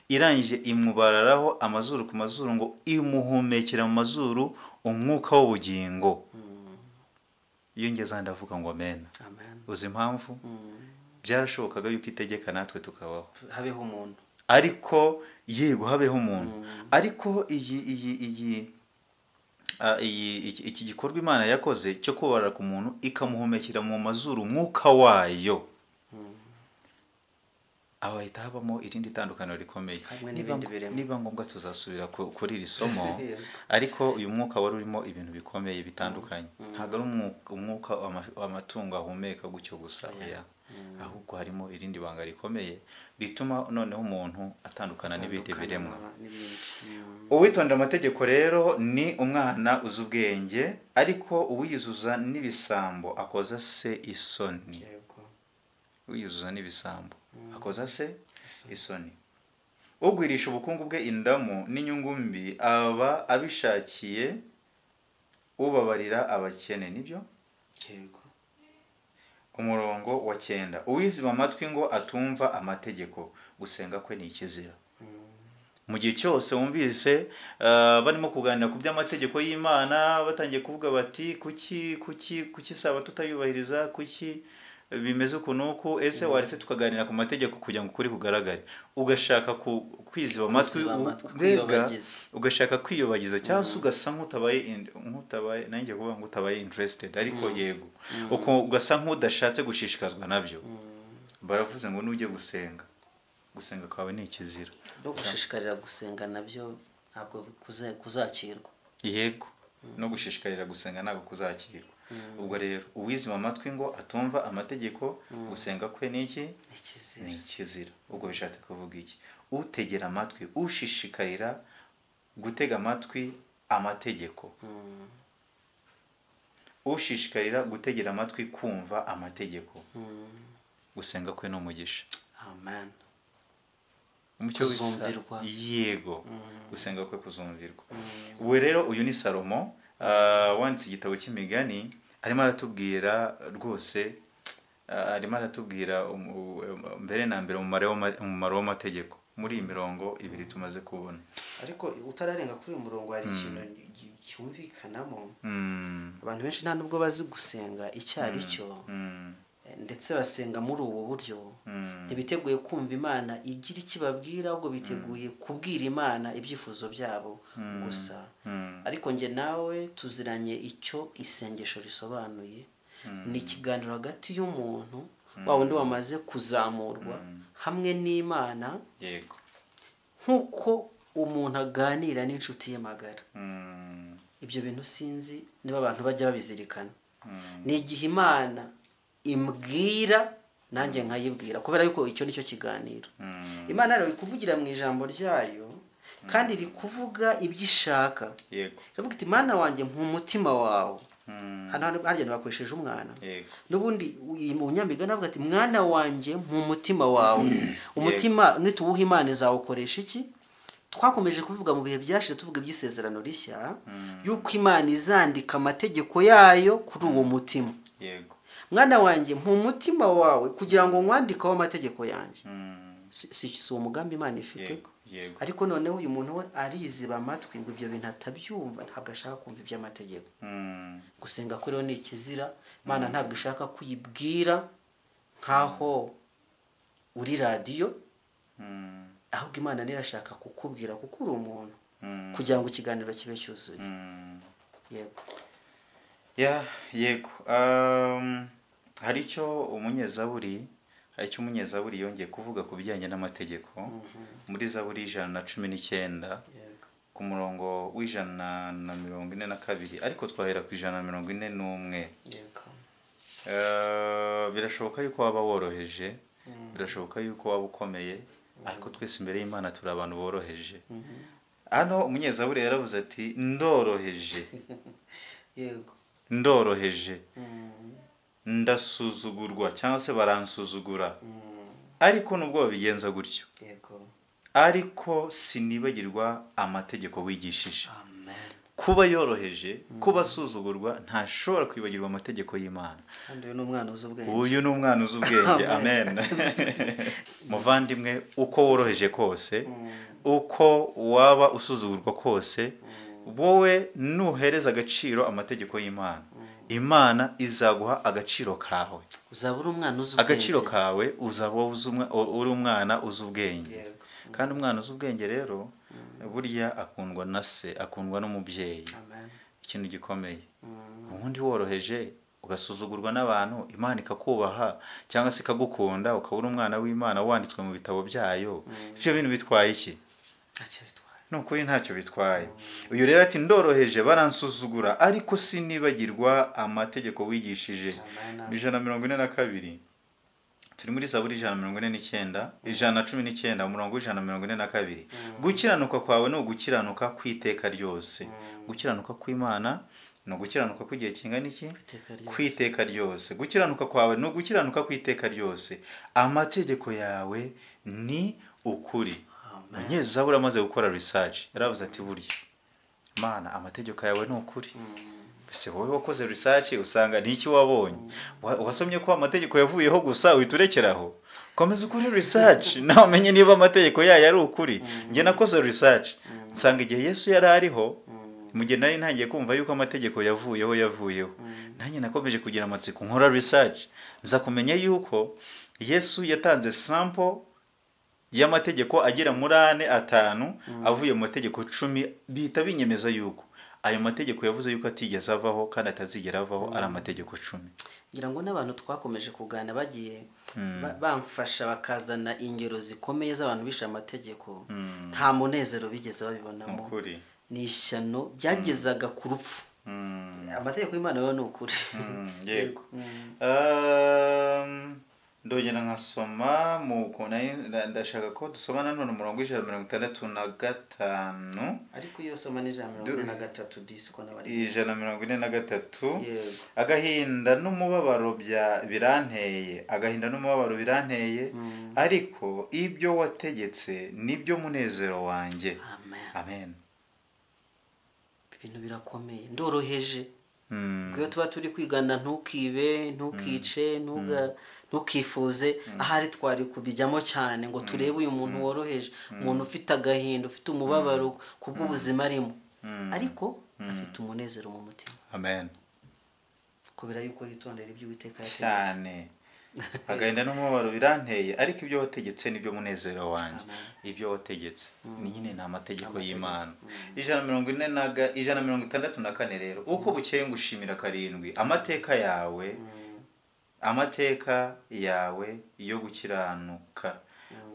Irangije imubararaho amazuru ku mazuru, ngo imuhumekera mu mazuru umwuka w'ubugingo. Iyo ngeze aha ndavuga ngo amen. Amen. Uzi impamvu? Byarashobokaga yuko itegeka natwe tukabaho, habeho umuntu. Ariko yego, habeho umuntu, ariko iyi iyi iyi ah, iyi iki gikorwa Imana yakoze cyo kubarara ku muntu, ikamuhumekera mu mazuru umwuka wayo. Aho hahita habamo irindi tandukaniro rikomeye. Hamwe Niba n'ibindi biremwa. Niba ngombwa tuzasubira kuri iri somo. Yego. Ariko uyu mwuka wari urimo ibintu bikomeye bitandukanye. Ntabwo ari umwuka amatungo ahumeka gutyo gusa, oya. Ahubwo harimo irindi banga rikomeye rituma noneho umuntu atandukana n'ibindi Atandukana biremwa. n'ibindi. Uwitonda amategeko rero ni umwana uzi ubwenge, ariko uwiyuzuza n'ibisambo akoza se isoni. Wiyuzuza n'ibisambo akoza se Isoni. isoni. Ugwirisha ubukungu bwe indamu n'inyungu mbi aba abishakiye ubabarira abakene, nibyo? Yego. Umurongo wa 9, uwiziba amatwi ngo atumva amategeko, gusenga kwe ni ikizira. Mu gihe cyose wumvise barimo kuganira ku by'amategeko y'Imana, batangiye kuvuga bati kuki kuki kuki saba tutayubahiriza, kuki bimeze uku n'uku, ese waretse tukaganira ku mategeko kugira ngo ukuri kugaragare, ugashaka kwiziba amatwi, Kwiziba amatwi, mbega kwiyobagiza. ugashaka kwiyobagiza, cyangwa se ugasa nk'utabaye nk'utabaye, nanjye kuvuga ngo utabaye interested, ariko yego, uko ugasa nk'udashatse gushishikazwa nabyo, baravuze ngo nujye gusenga, gusenga kwawe ni ikizira. No gushishikarira gusenga nabyo ntabwo kuzakirwa. Yego, no gushishikarira gusenga ntabwo kuzakirwa. Ubwo rero uwizima amatwi ngo atumva amategeko, gusenga kwe ni iki? Ikizira. Ni ikizira. Ubwo bishatse kuvuga iki? Utegera amatwi, ushishikarira gutega amatwi amategeko, ushishikarira gutegera amatwi kumva amategeko, gusenga kwe ni umugisha. Amen. Umucyo w'isa- Kuzumvirwa. Yego, gusenga kwe kuzumvirwa. Ubu rero uyu ni Salomo, wanditse igitabo cy'imigani, arimo aratubwira rwose, arimo aratubwira mbere na mbere umumaro w'amategeko muri iyi mirongo ibiri tumaze kubona. Ariko utararenga kuri uyu murongo, hari ikintu cyumvikanamo. Abantu benshi nta nubwo bazi gusenga icyo ari cyo, ndetse basenga muri ubu buryo, ntibiteguye kumva Imana igira icyo ibabwira, ahubwo biteguye kubwira Imana ibyifuzo byabo gusa. Ariko njye nawe tuziranye icyo isengesho risobanuye. Ni ikiganiro hagati y'umuntu wa wundi wamaze kuzamurwa hamwe n'Imana, nk'uko umuntu aganira n'inshuti ye magara. Ibyo bintu sinzi niba abantu bajya babizirikana. Ni igihe Imana imbwira nanjye nkayibwira, kubera yuko icyo nicyo kiganiro. Imana rero iri kuvugira mu ijambo ryayo, kandi iri kuvuga ibyo ishaka. Iravuga iti: "Mwana wanjye, mpa umutima wawe." Hano harya bakoresheje umwana. N'ubundi mu nyamigani avuga ati: "Mwana wanjye, mpa umutima wawe." Umutima nituwuha Imana izawukoresha iki? Twakomeje kubivuga mu bihe byashize, tuvuga iby'isezerano rishya, yuko Imana izandika amategeko yayo kuri uwo mutima. Mwana wanjye, mpa umutima wawe kugira ngo nkwandikeho amategeko yanjye. Si uwo mugambi Imana ifite? Yego, yego. Ariko noneho uyu muntu we ariziba amatwi ngo ibyo bintu atabyumva, ntabwo ashaka kumva iby'amategeko. Gusenga kuri rero ni ikizira. Imana ntabwo ishaka kuyibwira nk'aho uri radiyo, ahubwo Imana nirashaka kukubwira kuko uri umuntu, kugira ngo ikiganiro kibe cyuzuye. Yego. Ya, yego. Hari icyo umunyezaburi yongeye kuvuga ku bijyanye n'amategeko muri Zaburi 119, ku murongo wa 142, ariko twahera ku 141. Birashoboka yuko waba woroheje, birashoboka yuko waba ukomeye, ariko twese imbere y'Imana turi abantu boroheje. Hano umunyezaburi yaravuze ati: "Ndoroheje, ndoroheje, ndasuzugurwa cyangwa se baransuzugura, ariko nubwo babigenza gutyo, ariko sinibagirwa amategeko wigishije." Amen. Kuba yoroheje, kuba asuzugurwa, ntashobora kwibagirwa amategeko y'Imana. Kandi uyu ni umwana uzi ubwenge. Uyu ni umwana uzi ubwenge. Amen. Muvandimwe, uko woroheje kose, uko waba usuzugurwa kose, wowe nuhereza agaciro amategeko y'Imana, Imana izaguha agaciro kawe. Uzaba uri umwana uzi ubwenge. Agaciro kawe, uzaba uri umwana uzi ubwenge. Kandi umwana uzi ubwenge rero burya akundwa na se, akundwa n'umubyeyi. Amen. Ikintu gikomeye, ubundi woroheje. ugasuzugurwa n'abantu, Imana ikakubaha cyangwa se ikagukunda, ukaba uri umwana w'Imana wanditswe mu bitabo byayo, ibyo bintu bitwaye iki? Ntacyo bitwaye. Ni ukuri ntacyo bitwaye. Uyu rero ati ndoroheje baransuzugura, ariko sinibagirwa amategeko wigishije. Amen. 142, turi muri Zaburi 149, 119, umurongo 142. Gukiranuka kwawe ni ugukiranuka kw'iteka ryose. Gukiranuka kw'Imana ni ugukiranuka kw'igihe kingana iki? Kw'iteka ryose. Kw'iteka ryose. Gukiranuka kwawe ni ugukiranuka kw'iteka ryose, amategeko yawe ni ukuri. Amen. Umunyezaburi amaze gukora research yaravuze ati burya Mana amategeko yawe ni ukuri. Ese wowe wakoze research usanga ni iki wabonye? Wasomye ko amategeko yavuyeho gusa uhita urekeraho? Komeza ukore research nawe umenye niba amategeko yayo ari ukuri. Njye nakoze research nsanga igihe Yesu yari ariho, mu gihe nari ntangiye kumva yuko amategeko yavuyeho, nanjye nakomeje kugira amatsiko nkora research, nza kumenya yuko Yesu yatanze sample y'amategeko agera muri 4 5 avuye mu mategeko 10, bihita binyemeza yuko ayo mategeko yavuze yuko atigeze avaho kandi atazigera avaho, ari amategeko 10. Ngira ngo n'abantu twakomeje kugana bagiye bamfasha bakazana ingero zikomeye z'abantu bishe amategeko, nta munezero bigeze babibonamo. Ukuri. Ni ishyano byagezaga ku rupfu. Amategeko y'Imana yo ni ukuri. Yego. Ndongera nkasoma mu ndashaka ko dusoma nanone umurongo 165. Ariko iyo soma ni 143 disi ko nabari 143. Yego. Agahinda n'umubabaro biranteye, agahinda n'umubabaro biranteye, ariko ibyo wategetse nibyo munezero wanjye. Amen. Amen. Ibintu birakomeye, ndoroheje. Iyo tuba turi kwigana ntukibe, ntukice, ntukifuze, ahari twari kubijyamo cyane ngo turebe uyu muntu woroheje, umuntu ufite agahinda, ufite umubabaro kubw'ubuzima arimo, ariko afite umunezero mu mutima. Amen. Kubera yuko yitondera ibyo Uwiteka yategetse. Cyane. Agahinda n'umubabaro biranteye, ariko ibyo wategetse nibyo munezero wanjye. Ibyo wategetse ni nyine ni amategeko y'Imana. 164 rero, uko bukeye ngushimira 7, amateka yawe, amateka yawe yo gukiranuka.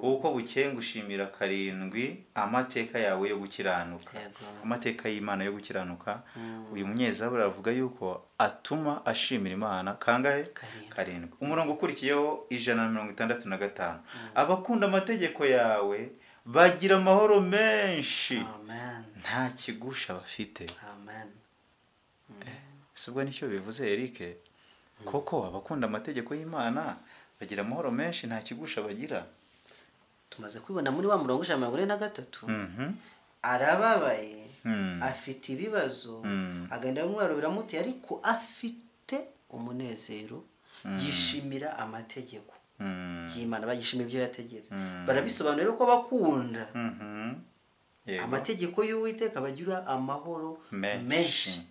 Uko bukeye ngushimira 7, amateka yawe yo gukiranuka. Amateka y'Imana yo gukiranuka. Uyu munyezaburi aravuga yuko atuma ashimira Imana kangahe? 7. Umurongo ukurikiyeho 165, abakunda amategeko yawe bagira amahoro menshi. Amen. Nta kigusha bafite. Amen. Sibwo nicyo bivuze Eric? Koko abakunda amategeko y'Imana bagira amahoro menshi, nta kigusha bagira. Tumaze kwibona muri wa murongo 143, arababaye, afite ibibazo, agenda n'umubabaro biramuteye, ariko afite umunezero, yishimira amategeko y'Imana, bagishimira ibyo yategetse. Barabisobanura ko bakunda amategeko y'Uwiteka bagira amahoro menshi,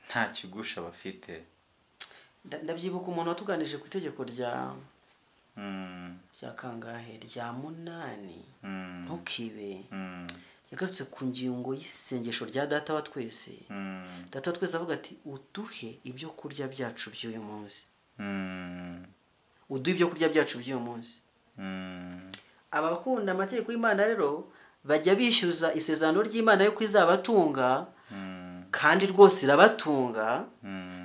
nta kigusha bafite. Ndabyibuka umuntu watuganije ku itegeko rya kangahe, rya 8, ntukibe. Yagarutse ku ngingo y'isengesho rya Data wa twese. Data wa twese avuga ati uduhe ibyo kurya byacu by'uyu munsi. Uduhe ibyo kurya byacu by'uyu munsi. Aba bakunda amategeko y'Imana rero bajya bishyuza isezerano ry'Imana yo kwizabatunga, kandi rwose irabatunga,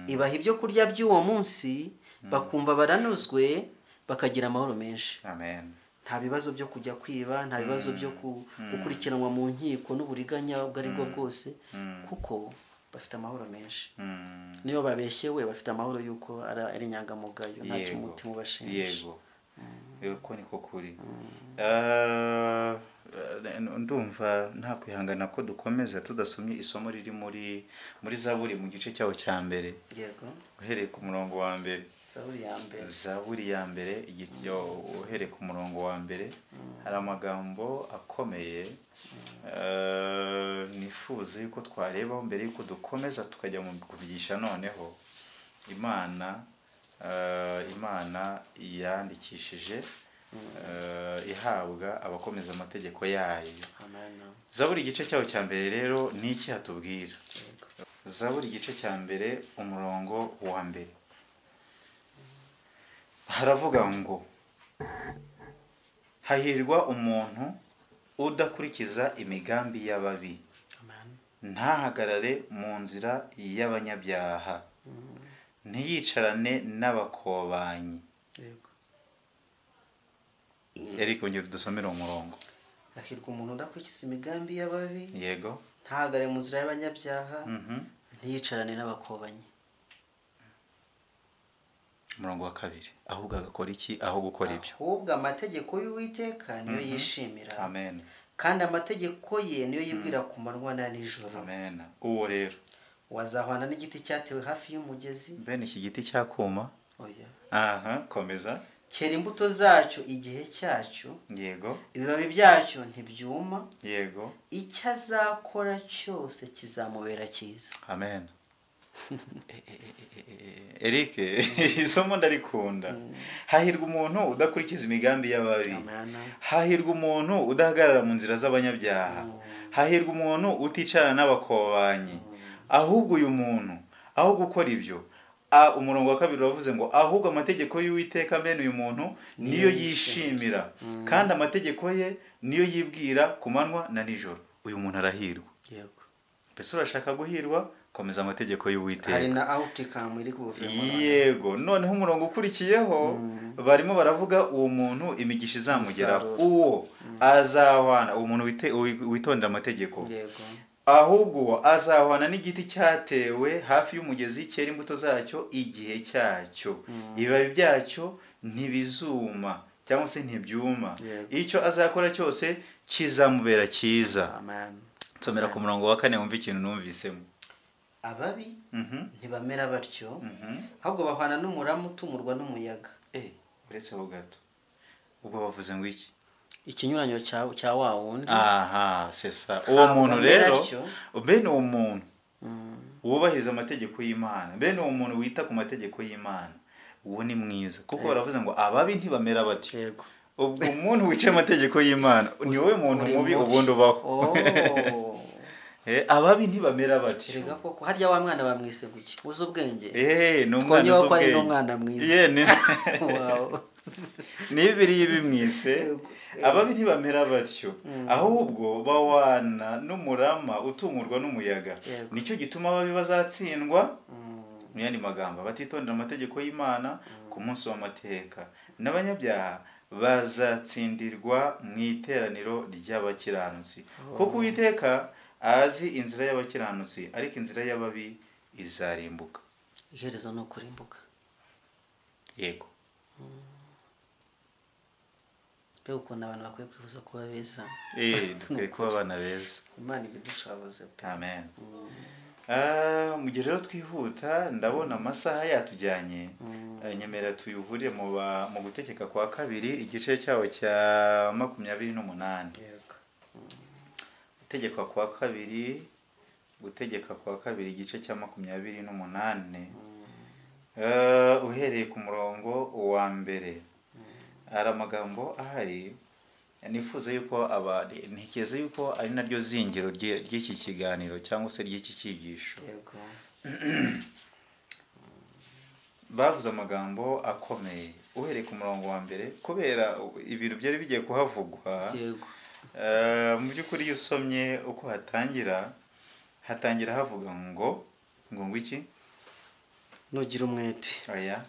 ibaha ibyo kurya by'uwo munsi, bakumva baranuzwe, bakagira amahoro menshi. Amen. Nta bibazo byo kujya kwiba, nta bibazo byo gukurikiranwa mu nkiko n'uburiganya ubwo ari bwo bwose, kuko bafite amahoro menshi. Niyo babeshyewe bafite amahoro yuko ari inyangamugayo, ntacyo umutima ubashinja. Yego. Yego niko kuri. Ndumva nta kwihangana ko dukomeza tudasomye isomo riri muri Zaburi mu gice cyaho cya mbere. Yego. Uhereye ku murongo wa mbere. Zaburi ya mbere. Zaburi ya mbere, uhereye ku murongo wa mbere, hari amagambo akomeye nifuza yuko twarebaho mbere yuko dukomeza tukajya mu kubigisha. Noneho Imana yandikishije ihabwa abakomeza amategeko yayo. Amen. Zaburi igice cyaho cya mbere rero ni iki hatubwira? Zaburi igice cya mbere umurongo wa mbere. Haravuga ngo hahirwa umuntu udakurikiza imigambi y'ababi, Amen. ntahagarare mu nzira y'abanyabyaha, ntiyicarane n'abakobanyi. Yego. Eric, ongera udusomere umurongo. Hahirwa umuntu udakurikiza imigambi y'ababi, Yego. ntahagarare mu nzira y'abanyabyaha, ntiyicarane n'abakobanyi. Umurongo wa 2, ahubwo agakora iki aho gukora ibyo? Ahubwo amategeko y'Uwiteka niyo yishimira. Amen. Kandi amategeko ye niyo yibwira ku manywa na nijoro. Amen. Uwo rero wazahwana n'igiti cyatewe hafi y'umugezi. Bene iki giti cyakuma. Oya. Aha, komeza. Cyera imbuto zacyo igihe cyacyo. Yego. Ibibabi byacyo ntibyuma. Yego. Icyo azakora cyose kizamubera cyiza. Amen. Eric, isomo ndarikunda. Hahirwa umuntu udakurikiza imigambi y'ababi. Amen. Hahirwa umuntu udahagarara mu nzira z'abanyabyaha. Hahirwa umuntu uticarana n'abakobanyi. Ahubwo uyu muntu aho gukora ibyo, umurongo wa 2 uravuze ngo ahubwo amategeko y'Uwiteka bene uyu muntu niyo yishimira, kandi amategeko ye niyo yibwira ku manywa na nijoro. Uyu muntu arahirwa. Yego. Mbese urashaka guhirwa? Komeza amategeko y'Uwiteka. Hari na outcome iri kuvemo. Yego. Noneho umurongo ukurikiyeho barimo baravuga uwo muntu imigisha izamugeraho. Uwo azahwana, uwo muntu witondera amategeko. Yego. Ahubwo uwo azahwana n'igiti cyatewe hafi y'umugezi, cyera imbuto zacyo igihe cyacyo, ibibabi byacyo ntibizuma cyangwa se ntibyuma. Icyo azakora cyose kizamubera cyiza. Amen. Nsomera ku murongo wa 4 wumve ikintu numvisemo. Ababi ntibamera batyo, ahubwo bahwana n'umurama utumurwa n'umuyaga. Uretse ho gato, ubwo bavuze ngo iki? Ikinyuranyo cya wa wundi. Aha, sesa. Uwo muntu rero, bene uwo muntu wubahiriza amategeko y'Imana, bene uwo muntu wita ku mategeko y'Imana, uwo ni mwiza. Kuko baravuze ngo ababi ntibamera batyo. Yego. Ubwo umuntu wica amategeko y'Imana ni wowe muntu mubi ubundi ubaho. Ababi ntibamera batyo. Erega koko harya wa mwana bamwise guki? Uzi ubwenge? Ni umwana uzi ubwenge. Ni umwana mwiza. Wow. Ni Bibiliya ibimwise. Ababi ntibamera batyo, ahubwo bawana n'umurama utumurwa n'umuyaga. Nicyo gituma ababi bazatsindwa. Mu yandi magambo, batitondera amategeko y'Imana ku munsi w'amateka, n'abanyabyaha bazatsindirwa mu iteraniro ry'abakiranutsi. Kuko Uwiteka azi inzira y'abakiranutsi, ariko inzira y'ababi izarimbuka. Iherezo ni ukurimbuka. Yego. Mbega ukuntu abantu bakwiye kwifuza kuba beza. Dukwiye kuba abana beza. Imana ibidushoboze pe. Amen. Mu gihe rero twihuta, ndabona amasaha yatujyanye. Nyemera tuyuhurire mu gutegeka kwa 2 igice cyawo cya 28. Yego. Gutegeka kwa 2, gutegeka kwa 2 igice cya 28. Uhereye ku murongo wa 1. Hari amagambo ahari nifuza yuko ntekereza yuko ari naryo zingiro ry'iki kiganiro cyangwa se ry'iki cyigisho. Yego. Bavuze amagambo akomeye uhereye ku murongo wa 1, kubera ibintu byari bigiye kuhavugwa. Yego. Mu by'ukuri iyo usomye uko hatangira havuga ngo iki? Nugira umwete. Oya.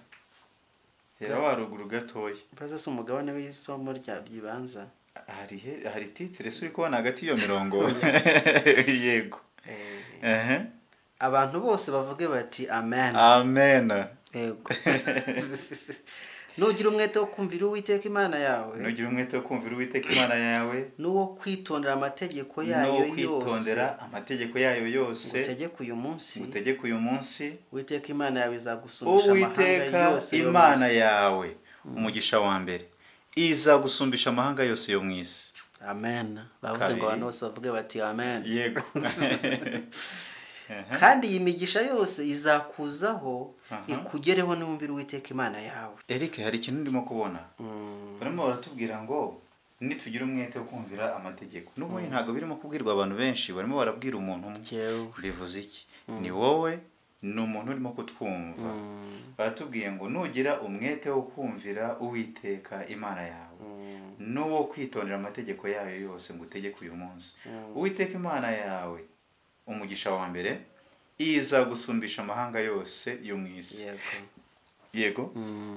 Hera waruguru gatoya. Baza se umugabane w'isomo rya byibanza. Hari titre se uri kubona hagati y'iyo mirongo? Yego. Abantu bose bavuge bati amen. Amen. Yego. Nugira umwete wo kumvira Uwiteka Imana yawe. Nugira umwete wo kumvira Uwiteka Imana yawe. Nuwo kwitondera amategeko yayo yose. Kwitondera amategeko yayo yose. Utegeka uyu munsi. Utegeka uyu munsi. Uwiteka Imana yawe izagusumbisha amahanga yose. Imana yawe, umugisha wa mbere, izagusumbisha amahanga yose yo mu isi. Amen. Bavuze ngo abantu bose bavuge bati amen. Yego. Kandi iyi migisha yose izakuzaho ikugereho niwumvira Uwiteka Imana yawe. Eric, hari ikintu ndimo kubona. Barimo baratubwira ngo nitugira umwete wo kumvira amategeko. N'ubundi ntago birimo kubwirwa abantu benshi, barimo barabwira umuntu umwe. Bivuze iki? Ni wowe, Ni umuntu urimo kutwumva. Baratubwiye ngo nugira umwete wo kumvira Uwiteka Imana yawe n'uwo kwitondera amategeko yayo yose ngo utegeke uyu munsi, Uwiteka Imana yawe, umugisha wa mbere, izagusumbisha amahanga yose yo mu isi. Yego,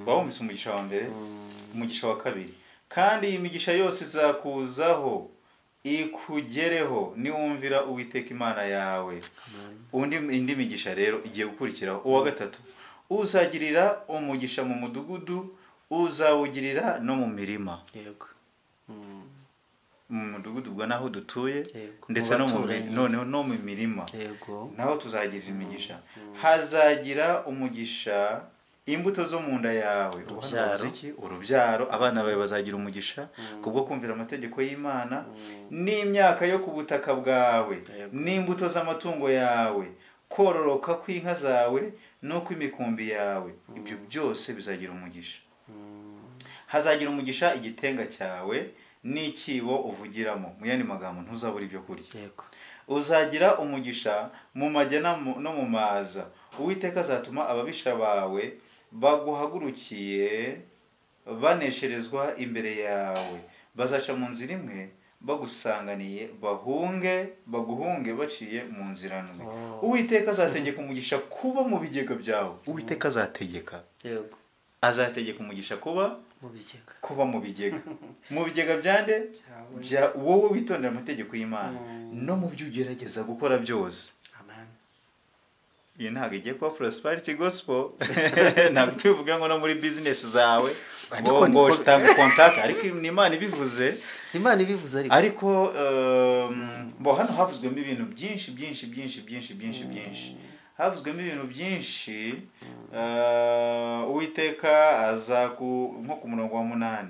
wawumvise umugisha wa mbere. Umugisha wa kabiri: kandi iyi migisha yose izakuzaho ikugereho niwumvira Uwiteka Imana yawe. Undi, indi migisha rero igiye gukurikiraho. Uwa gatatu: uzagirira umugisha mu mudugudu, uzawugirira no mu mirima. Mu mudugudu ubwo naho dutuye, ndetse Mu no mu baturanyi. Noneho no mu mirima naho tuzagirira imigisha. Hazagira umugisha imbuto zo mu nda yawe. Ubu hano Urubyaro. bavuze iki? Urubyaro, abana bawe bazagira umugisha kubwo kumvira amategeko y'Imana, n'imyaka yo ku butaka bwawe, n'imbuto z'amatungo yawe, kororoka kw'inka zawe no kw'imikumbi yawe. Ibyo byose bizagira umugisha. Hazagira umugisha igitenga cyawe n'icyibo uvugiramo. Mu yandi magambo, ntuzabura ibyo kurya. Uzagira umugisha mu majya no mu maza. Uwiteka azatuma ababisha bawe baguhagurukiye banesherezwa imbere yawe. Bazaca mu nzira imwe bagusanganiye, bahunge baguhunge baciye mu nzira ndwi. Uwiteka azategeka umugisha kuba mu bigega byawe. Uwiteka azategeka, azategeka umugisha kuba mu bigega. Kuba mu bigega, mu bigega byande? Byawe. Bya wowe witondera amategeko y'Imana no mu byo ugerageza gukora byose. Amen. Iyi ntabwo igiye kuba prosperity gospel, ntabwo tubivuga ngo no muri business zawe Ariko ngo ngo tanga contact, ariko ni Imana ibivuze. Imana ibivuze ariko. Ariko bo hano havuzwemo ibintu byinshi byinshi byinshi byinshi byinshi byinshi, havuzwemo ibintu byinshi. Uwiteka aza ku nko ku murongo wa 8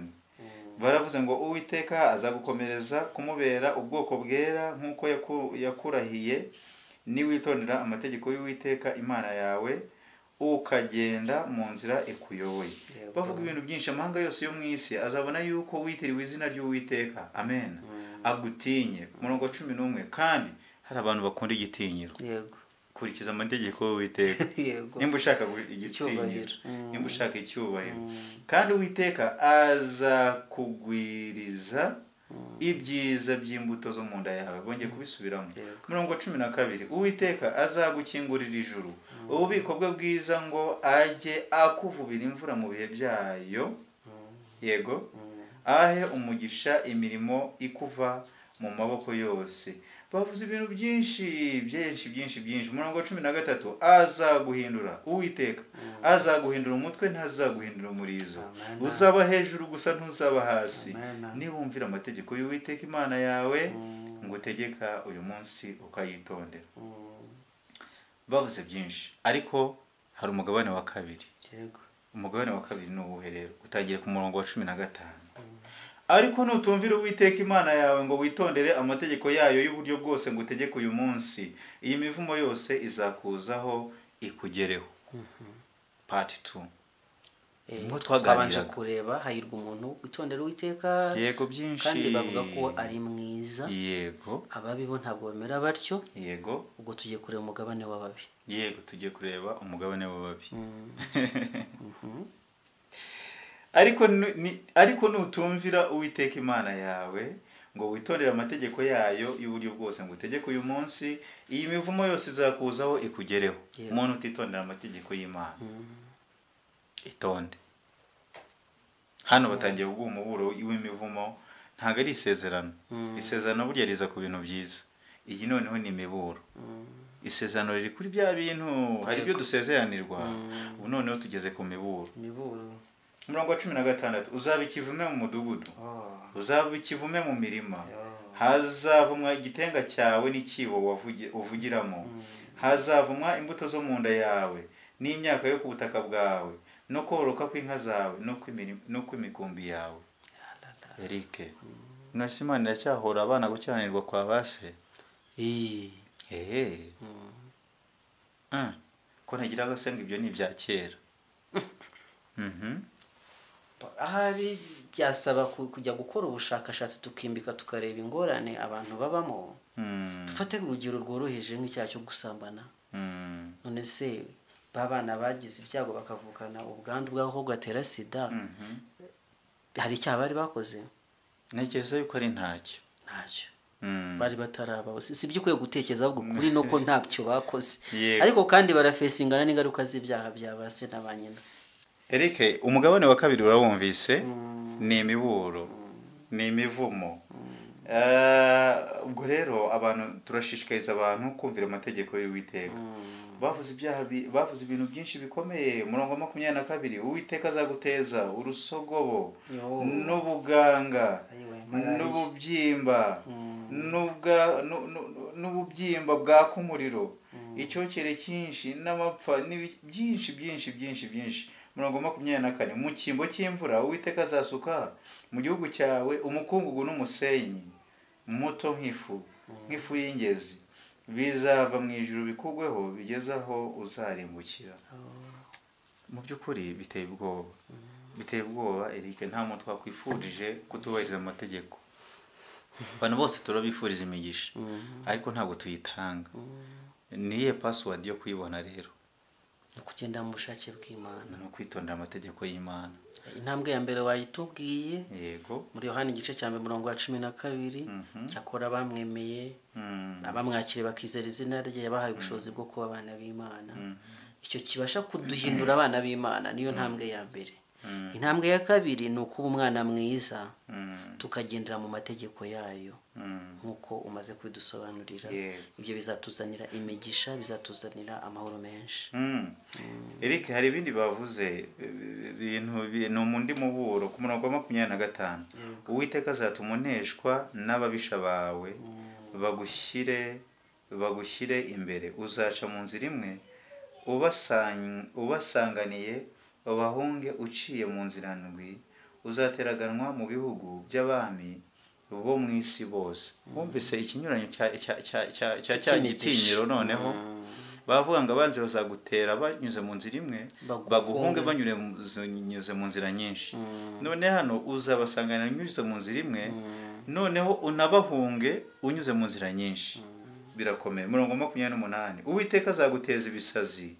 baravuze ngo Uwiteka azagukomereza kumubera ubwoko bwera nk'uko yakurahiye, niwitondera amategeko y'Uwiteka Imana yawe, ukagenda mu nzira ikuyoboye. Bavuga ibintu byinshi. Amahanga yose yo mu isi azabona yuko witiriwe izina ry'Uwiteka, amen, agutinye. Umurongo wa 11: kandi hari abantu bakunda igitinyiro. Kurikiza amategeko y'Uwiteka nimba ushaka igitinyiro, Icyubahiro. Nimba ushaka icyubahiro. Kandi Uwiteka azakugwiriza ibyiza by'imbuto zo mu nda yawe. Bongeye kubisubiramo. Umurongo wa 12: Uwiteka azagukingurira ijuru, ububiko bwe bwiza, ngo ajye akuvubira imvura mu bihe byayo, yego, ahe umugisha imirimo ikuva mu maboko yose. Bavuze ibintu byinshi byinshi byinshi byinshi. Umurongo wa 13: azaguhindura, Uwiteka azaguhindura umutwe, ntazaguhindura umurizo. Amen. Uzaba hejuru gusa, ntuzaba hasi, Amen. niwumvira amategeko y'Uwiteka Imana yawe ngo utegeka uyu munsi, ukayitondera. Bavuze byinshi, ariko hari umugabane wa kabiri. Umugabane wa kabiri ni uwuhe rero? Utangiye ku murongo wa 15: ariko nutumvira Uwiteka Imana yawe ngo witondere amategeko yayo y'uburyo bwose ngo utegeke uyu munsi, iyi mivumo yose izakuzaho ikugereho. Part 2. Nimwo Twabanje twaganiraga. kureba hahirwa umuntu witondera Uwiteka, Yego, byinshi. kandi bavuga ko ari mwiza. Ababi bo ntabwo bamera batyo. Ubwo tugiye kureba umugabane w'ababi. Yego, tugiye kureba umugabane w'ababi. Ariko ariko nutumvira Uwiteka Imana yawe ngo witondere amategeko yayo y'uburyo bwose ngo utegeke uyu munsi, iyi mivumo yose izakuzaho ikugereho. Umuntu utitondera amategeko y'Imana, itonde. Hano batangiye kuguha umuburo w'imivumo. Ntabwo ari isezerano. Isezerano burya riza ku bintu byiza, iyi noneho ni imiburo. Isezerano riri kuri bya bintu, hari ibyo dusezeranirwa. Ubu noneho tugeze ku miburo. Imiburo. Umurongo wa 16: uzaba ikivume mu mudugudu, uzaba ikivume mu mirima. Hazavumwa igitenga cyawe n'icyibo uvugiramo. Hazavumwa imbuto zo mu nda yawe n'imyaka yo ku butaka bwawe no kororoka kw'inka zawe no kw'imikumbi yawe. Eric, none Imana iracyahora abana gukiranirwa kwa base? Ehe. Ko ntagira agasenga, ibyo ni ibya kera. Ahari byasaba kujya gukora ubushakashatsi, tukimbika, tukareba ingorane abantu babamo. Dufate urugero rworoheje nk'icyaha cyo gusambana. None se ba bana bagize ibyago bakavukana ubwandu bw'agakoko gatera sida, hari icyaha bari bakoze? Ntekereza yuko ari ntacyo. Ntacyo bari batarabaho. Si byo ukwiye gutekereza, ahubwo kuri no ko ntabyo bakoze, Yego. ariko kandi barafesingana n'ingaruka z'ibyaha bya ba se na ba nyina. Eric, umugabane wa kabiri urawumvise, ni imiburo, ni imivumo. Ubwo rero abantu turashishikariza abantu kumvira amategeko y'Uwiteka. Bavuze ibyaha bavuze ibintu byinshi bikomeye. Umurongo wa 22, Uwiteka azaguteza urusogobo Yo. n'ubuganga Ayiwe, malariya. n'ububyimba n'ububyimba bwaka umuriro, icyokere cyinshi n'amapfa, byinshi byinshi byinshi byinshi. Umurongo wa 24, mu cyimbo cy'imvura Uwiteka azasuka mu gihugu cyawe umukungugu n'umusenyi muto nk'ifu y'ingezi, bizava mu ijuru bikugweho bigeze aho uzarimbukira. Mu by'ukuri biteye ubwoba, biteye ubwoba, Eric. Nta muntu twakwifurije kutubahiriza amategeko. Abantu bose turabifuriza imigisha, ariko ntabwo tuyitanga. Niye password yo kuyibona rero? Ni ukugenda mu bushake bw'Imana. Ni ukwitondera amategeko y'Imana. Intambwe ya mbere wayitubwiye. Yego. Muri Yohani igice cya mbere umurongo wa 12, cyakora bamwemeye, abamwakiriye bakizera izina rye, yabahaye ubushobozi bwo kuba abana b'Imana. Icyo kibasha kuduhindura abana b'Imana niyo ntambwe ya mbere. Intambwe ya kabiri ni ukuba umwana mwiza, tukagendera mu mategeko yayo nk'uko umaze kubidusobanurira. Yego. Ibyo bizatuzanira imigisha, bizatuzanira amahoro menshi. Eric, hari ibindi bavuze, ibintu ni umundi muburo ku murongo wa 25, Uwiteka azatuma uneshwa n'ababisha bawe, bagushyire imbere, uzaca mu nzira imwe ubasanganiye, ubahunge uciye mu nzira ndwi, uzateraganwa mu bihugu by'abami bo mu isi bose. Wumvise ikinyuranyo cya cya cya cya cya cya Cy'imigisha. gitinyiro. Noneho bavuga ngo abanzi bazagutera banyuze mu nzira imwe, Baguhunge. baguhunge banyuze mu nzira nyinshi. None hano uzabasanganira unyuze mu nzira imwe, noneho unabahunge unyuze mu nzira nyinshi. Birakomeye. Murongo 28, Uwiteka azaguteza ibisazi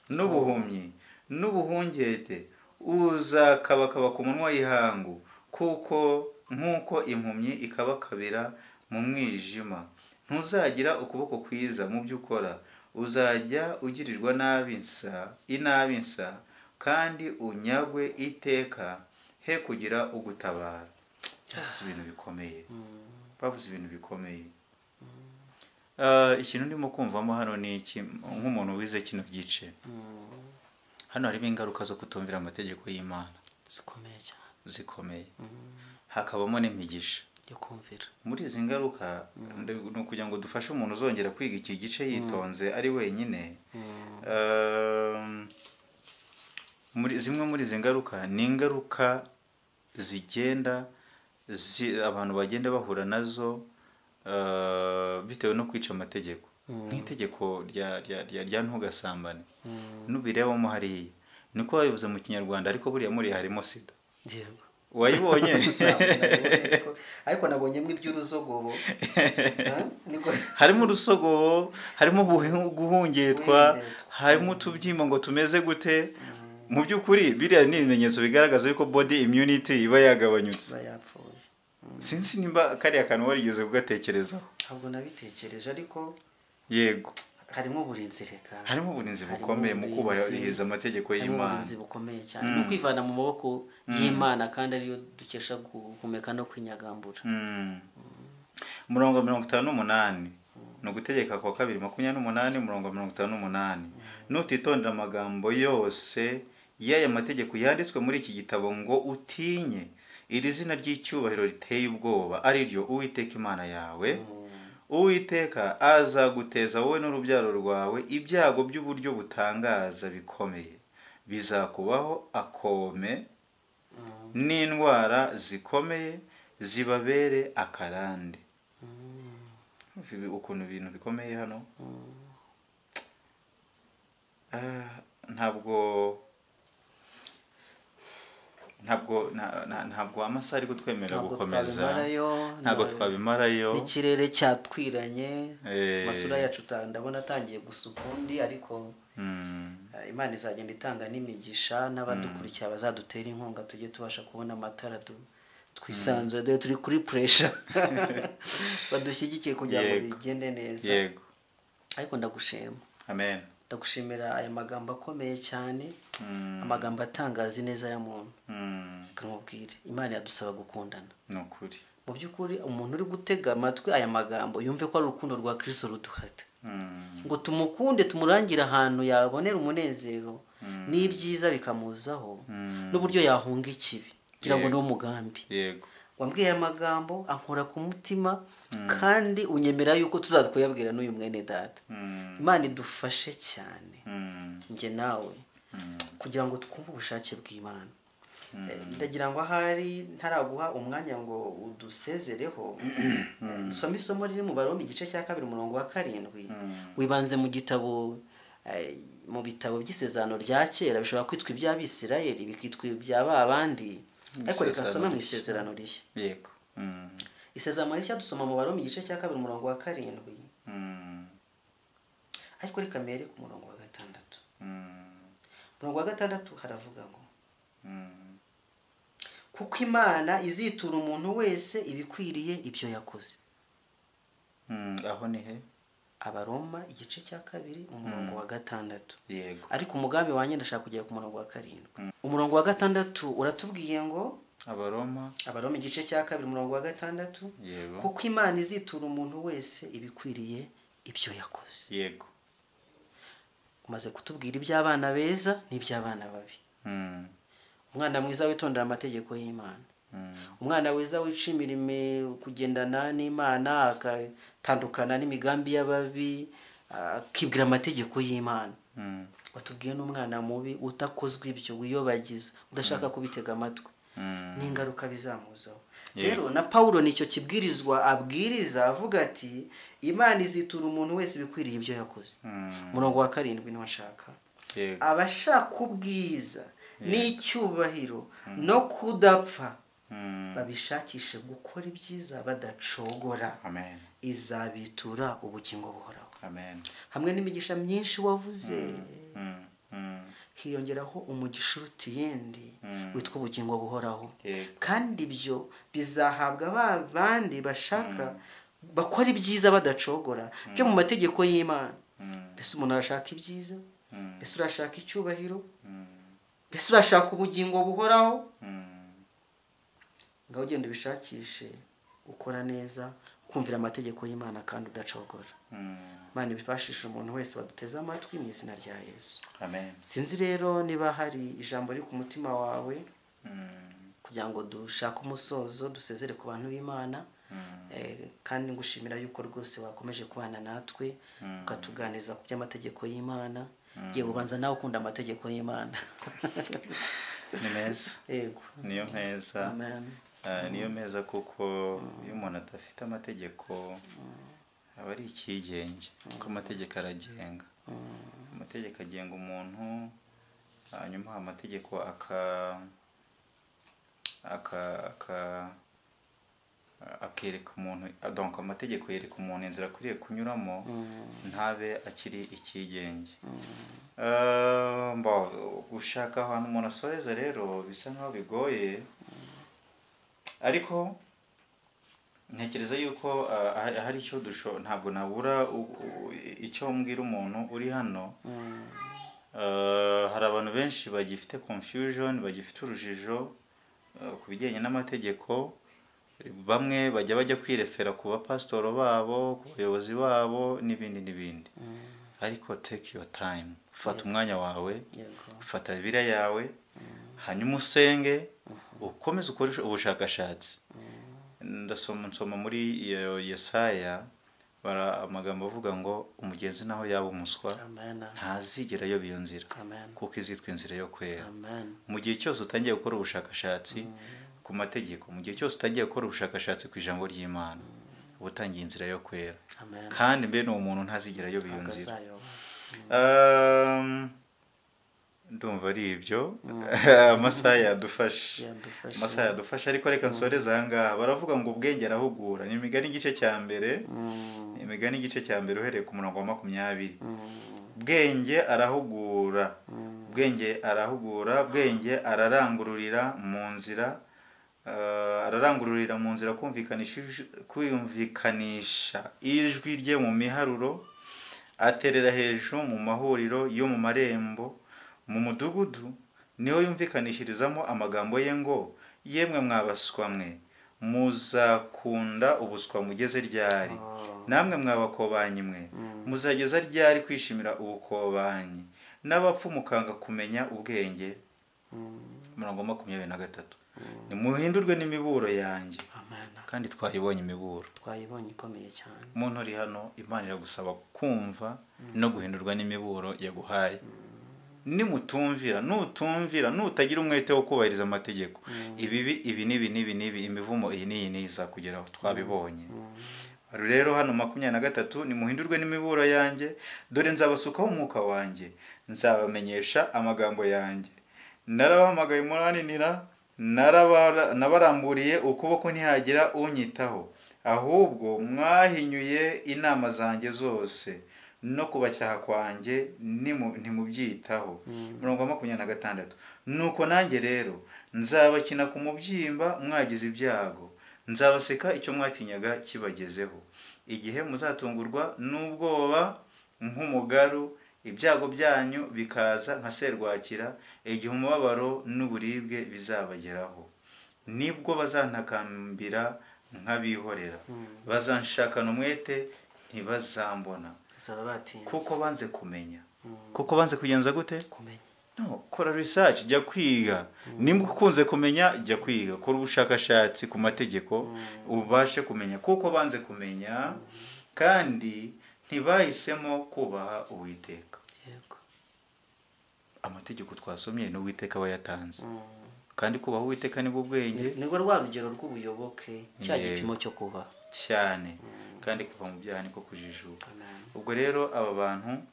n'ubuhumyi n'ubuhungete, uzakabakaba ku munwa y'ihangu, kuko nk'uko impumyi ikabakabira mu mwijima. Ntuzagira ukuboko kwiza mu byo ukora, uzajya ugirirwa nabi nsa inabi nsa, kandi unyagwe iteka, he kugira ugutabara. Bavuze ibintu bikomeye, bavuze ibintu bikomeye. Ikintu ndimo kumvamo hano ni iki? Nk'umuntu wize kino gice, hano harimo ingaruka zo kutumvira amategeko y'Imana zikomeye cyane. Zikomeye, hakabamo n'imigisha yo kumvira. Muri izi ngaruka, ni ukugira ngo dufashe umuntu uzongera kwiga iki gice yitonze ari wenyine. Muri zimwe muri izi ngaruka, ni ingaruka zigenda abantu bagenda bahura nazo bitewe no kwica amategeko, nk'itegeko rya ntugasambane. Nubirebamo hariya, niko babivuze mu Kinyarwanda, ariko buriya muri harimo sida. Yego. Wayibonye? Ntabwo nabibonye, ariko nabonyemo iby'uruzogobo. Ha? Harimo urusogobo, harimo guhungetwa, Guhungetwa. harimo utubyimba ngo tumeze gute. Mu by'ukuri biriya ni ibimenyetso bigaragaza yuko body immunity iba yagabanyutse. Iba yapfuye. Sinzi nimba kariya kantu warigeze kugatekerezaho. Ntabwo nabitekereje, ariko harimo uburinzi reka. Harimo uburinzi Harimo bukomeye mu uburinzi. kubahiriza amategeko Harimo y'Imana. uburinzi bukomeye cyane, ni ukwivana mu maboko y'Imana, kandi ariyo dukesha guhumeka no kwinyagambura. Umurongo wa 58, ni Ugutegeka kwa Kabiri 28, umurongo wa 58: nutitondera amagambo yose y'aya mategeko yanditswe muri iki gitabo, ngo utinye iri zina ry'icyubahiro riteye ubwoba, ari ryo Uwiteka Imana yawe, Uwiteka azaguteza wowe n'urubyaro rwawe ibyago by'uburyo butangaza bikomeye, bizakubaho akome n'indwara zikomeye, zibabere akarande. Ukuntu ibintu bikomeye hano. Ntabwo amasaha ari kutwemerera Ntabwo gukomeza. twabimarayo. Ntabwo twabimarayo. N'ikirere cyatwiranye. Eh. Amasura yacu ndabona atangiye gusa ukundi, ariko Imana izagenda itanga n'imigisha, n'abadukurikiye bazadutera inkunga tujye tubasha kubona amatara twisanzure, dore turi kuri pressure, badushyigikiye kugira ngo bigende neza. Ariko ndagushima. Amen. Ndagushimira aya magambo akomeye cyane, amagambo atangaza ineza ya muntu. Kamubwire, Imana yadusaba gukundana. Ni ukuri. Mu by'ukuri umuntu uri gutega amatwi aya magambo yumve ko ari urukundo rwa Kristo ruduhata, ngo tumukunde, tumurangire ahantu yabonera umunezero n'ibyiza bikamuzaho, n'uburyo yahunga ikibi, kugira ngo niwo mugambi. Wambwiye aya magambo ankora ku mutima, kandi unyemera yuko tuzaza kuyabwira n'uyu mwene data. Imana idufashe cyane, njye nawe, kugira ngo twumve ubushake bw'Imana. Ndagira ngo ahari ntaraguha umwanya ngo udusezereho, dusome isomo riri mu Baroma igice cya 2 umurongo wa 7. Wibanze mu gitabo, mu bitabo by'isezerano rya kera, bishobora kwitwa iby'Abisirayeli, bikitwa ibya ba bandi, ariko reka nsome mu isezerano rishya. Yego. Isezerano rishya dusoma mu Baroma igice cya 2 umurongo wa 7. Ariko reka mere ku murongo wa 6. Umurongo wa 6 haravuga ngo kuko Imana izitura umuntu wese ibikwiriye ibyo yakoze. Aho ni he? Abaroma igice cya 2 umurongo wa 6. Yego. Ariko umugambi wanjye ndashaka kugera ku murongo wa 7. Umurongo wa 6 uratubwiye ngo Abaroma igice cya 2 umurongo wa 6. Yego. Kuko Imana izitura umuntu wese ibikwiriye ibyo yakoze. Yego. Umaze kutubwira iby'abana beza n'iby'abana babi. Umwana mwiza witondera amategeko y'Imana, umwana wiza wicimira kugendana n'Imana, akatandukana n'imigambi y'ababi, akibwira amategeko y'Imana. Watubwiye n'umwana mubi utakozwe ibyo, wiyobagiza, udashaka kubitega amatwi, n'ingaruka bizamuzaho. Rero na Paulo nicyo kibwirizwa abwiriza avuga ati Imana izitura umuntu wese ibikwiriye ibyo yakoze. Umurongo wa 7 niwo nshaka. Abashaka ubwiza n'icyubahiro no kudapfa babishakishe gukora ibyiza badacogora. Amen. Izabitura ubugingo buhoraho. Amen. Hamwe n'imigisha myinshi wavuze, hiyongeraho umugisha uruta iyindi witwa ubugingo buhoraho. Kandi ibyo bizahabwa ba bandi bashaka bakora ibyiza badacogora byo mu mategeko y'Imana. Mbese umuntu arashaka ibyiza? Mbese urashaka icyubahiro? Mbese urashaka ubugingo buhoraho? Ngaho ugenda ubishakishe, ukora neza, kumvira amategeko y'Imana kandi udacogora. Imana ibifashishe umuntu wese waduteze amatwi mu izina rya Yesu. Amen. Sinzi rero niba hari ijambo riri ku mutima wawe kugira ngo dushake umusozo, dusezere ku bantu b'Imana. Kandi ngushimira yuko rwose wakomeje kubana natwe, ukatuganiriza ku by'amategeko y'Imana. Yewe ubanza nawe ukunda amategeko y'Imana. Ni meza. Yego. Niyo meza. Amen. Niyo meza, kuko iyo umuntu adafite amategeko aba ari ikigenge, kuko amategeko aragenga. Amategeko agenga umuntu, hanyuma amategeko akereka umuntu, donc amategeko yereka umuntu inzira akwiriye kunyuramo, ntabe akiri ikigenge. Gushaka ahantu umuntu asoreza rero bisa nkaho bigoye, ariko ntekereza yuko hari icyo ntabwo nabura icyo mbwira umuntu uri hano. Hari abantu benshi bagifite confusion, bagifite urujijo ku bijyanye n'amategeko. Bamwe bajya kwirefera ku bapasitoro babo, ku bayobozi babo n'ibindi n'ibindi. Ariko take your time, fata umwanya wawe, fata Bibiliya yawe, hanyuma usenge, ukomeze ukore ubushakashatsi. Ndasoma nsoma muri iyo Yesaya, bara amagambo avuga ngo umugenzi naho yaba umuswa Amen. ntazigera ayoba iyo nzira, Amen. kuko izitwa inzira yo kwera. Amen. Mu gihe cyose utangiye gukora ubushakashatsi ku mategeko, mu gihe cyose utangiye gukora ubushakashatsi ku ijambo ry'Imana, uba utangiye inzira yo kwera. Amen. Kandi mbene uwo muntu ntazigera ayoba iyo Ntabwo nzira. azayoba. Ndumva ari ibyo, amasaha yadufashe. Yadufashe. Amasaha yadufashe, ariko reka nsoreze aha ngaha. Baravuga ngo ubwenge arahugura. Ni Imigani igice cya mbere, Imigani igice cya mbere uhereye ku murongo wa 20. Bwenge arahugura, bwenge arahugura, bwenge ararangururira mu nzira, ararangururira mu nzira kwiyumvikanisha ijwi rye mu miharuro, aterera hejuru mu mahuriro yo mu marembo, mu mudugudu niho yumvikanishirizamo amagambo ye ngo: yemwe mwabaswa mwe, muzakunda ubuswa mugeze ryari? Namwe mwabakobanyi mwe, muzageza ryari kwishimira ubukobanyi, n'abapfu mukanga kumenya ubwenge? Umurongo 23, nimuhindurwe n'imiburo yanjye. Kandi twayibonye imiburo, twayibonye ikomeye cyane. Umuntu uri hano, Imana iragusaba kumva no guhindurwa n'imiburo yaguhaye. Nimutumvira, nutumvira, nutagira umwete wo kubahiriza amategeko, ibibi ibi n'ibi n'ibi n'ibi, imivumo iyi n'iyi n'iyi izakugeraho. Twabibonye rero hano 23, nimuhindurwe n'imiburo yanjye, dore nzabasukaho umwuka wanjye, nzabamenyesha amagambo yanjye. Narabahamagaye muraninira, nabaramburiye ukuboko ntihagira unyitaho, ahubwo mwahinyuye inama zanjye zose, no kubacyaha kwanjye ntimubyitaho. Umurongo wa 26, nuko nanjye rero nzabakina ku mubyimba mwagize ibyago, nzabaseka icyo mwatinyaga kibagezeho. Igihe muzatungurwa n'ubwoba nk'umugaru, ibyago byanyu bikaza nka serwakira, igihe umubabaro n'uburibwe bizabageraho, nibwo bazantakambira nk'abihorera, bazanshakana umwete ntibazambona, kuko banze kumenya. Kuko banze kugenza gute? Kumenya. No, kora research, jya kwiga. Nimba ukunze kumenya, jya kwiga, kora ubushakashatsi ku mategeko, ubashe kumenya. Kuko banze kumenya, kandi ntibahisemo kubaha Uwiteka. Yego. Amategeko twasomye ni Uwiteka wayatanze. Kandi kubaha Uwiteka ni bwo bwenge, nibwo rwa rugero rw'ubuyoboke, cya gipimo cyo kubaha cyane. Kandi kuva mu byaha niko kujijuka. Ubwo rero aba bantu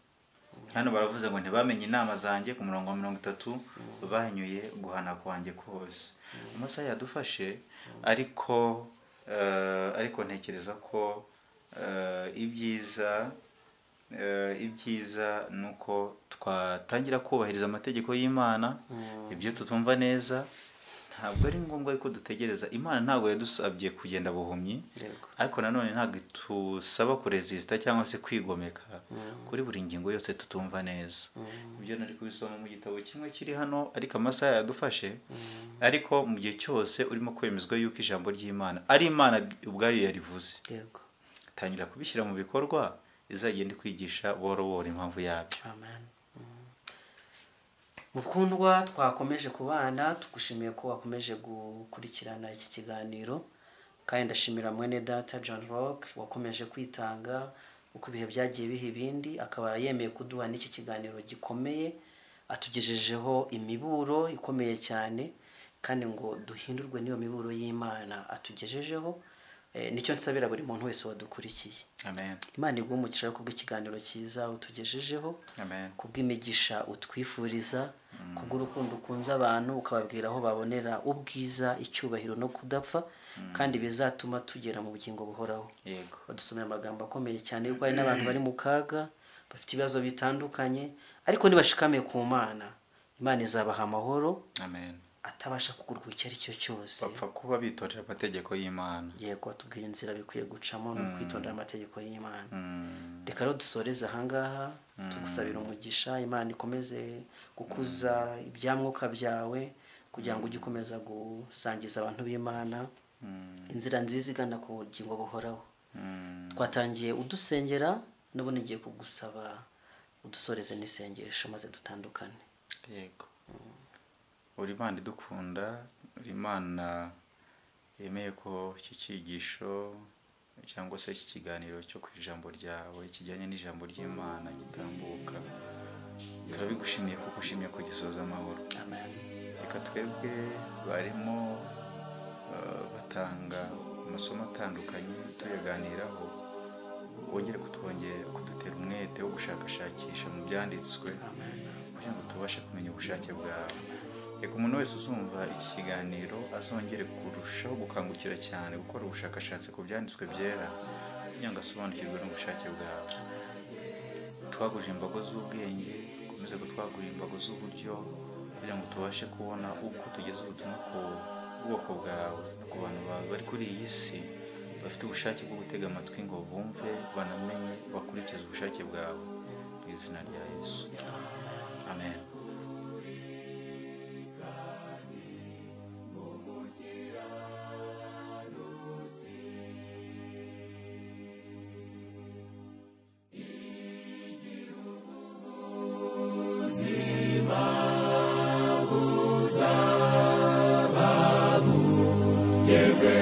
hano baravuze ngo ntibamenye inama zanjye, ku murongo wa 30, bahinyuye guhana kwanjye kose. Amasaha yadufashe, ariko ariko ntekereza ko ibyiza nuko twatangira kubahiriza amategeko y'Imana. Ibyo tutumva neza ntabwo ari ngombwa ko dutegereza. Imana ntabwo yadusabye kugenda buhumyi, ariko nanone ntabwo itusaba kuresista cyangwa se kwigomeka kuri buri ngingo yose tutumva neza. Ibyo nari kubisoma mu gitabo kimwe kiri hano, ariko amasaha yadufashe. Ariko mu gihe cyose urimo kwemezwa yuko ijambo ry'Imana ari Imana ubwayo yarivuze, tangira kubishyira mu bikorwa, izagenda ikwigisha buhoro buhoro impamvu yabyo. Amen. Mukundwa, twakomeje kubana, tugushimiye ko wakomeje gukurikirana iki kiganiro, kandi ndashimira mwene data John Rock wakomeje kwitanga uko ibihe byagiye biha ibindi, akaba yemeye kuduha n'iki kiganiro gikomeye, atugejejeho imiburo ikomeye cyane, kandi ngo duhindurwe n'iyo miburo y'Imana atugejejeho. Nicyo nsabira buri muntu wese wadukurikiye. Amen. Imana iguhe umugisha kubw'ikiganiro cyiza utugejejeho, Amen. kubw'imigisha utwifuriza, kubw'urukundo ukunze abantu, ukababwira aho babonera ubwiza, icyubahiro no kudapfa, kandi bizatuma tugera mu bugingo buhoraho. Yego. Badusomeye amagambo akomeye cyane yuko hari n'abantu bari mu kaga, bafite ibibazo bitandukanye, ariko nibashikame ku Mana, Imana izabaha amahoro. Amen. Atabasha kugurwa icyo ari cyo cyose. Bapfa kuba bitorera amategeko y'Imana. Yego, atubwira inzira bikwiye gucamo no kwitondera amategeko y'Imana. Reka rero dusoreze ahangaha, tugusabira umugisha, Imana ikomeze gukuza ibyamwuka byawe kugira ngo ujye ukomeza gusangiza abantu b'Imana inzira nziza igana ku bugingo buhoraho. Twatangiye udusengera, n'ubundi ngiye kugusaba udusoreze n'isengesho maze dutandukane. Yego. Uri Imana idukunda, uri Imana yemeye ko iki cyigisho cyangwa se iki kiganiro cyo ku ijambo ryawe kijyanye n'ijambo ry'Imana gitambuka. Turabigushimiye kuko ushimye ko gisoza amahoro. Amen. Reka twebwe barimo batanga amasomo atandukanye tuyaganiraho, wongere kudutera umwete wo gushakashakisha mu byanditswe, kugira ngo tubashe kumenya ubushake bwawe. Reka umuntu wese uzumva iki kiganiro azongere kurushaho gukangukira cyane gukora ubushakashatsi ku byanditswe byera, kugira ngo asobanukirwe n'ubushake bwawe. Utwagurire imbago z'ubwenge, ukomeze kutwagurira imbago z'uburyo, kugira ngo tubashe kubona uko tugeza ubutumwa ku bwoko bwawe no ku bantu bawe bari kuri iyi si bafite ubushake bwo gutega amatwi ngo bumve, banamenye, bakurikize ubushake bwawe, mu izina rya Yesu, amen. Yes.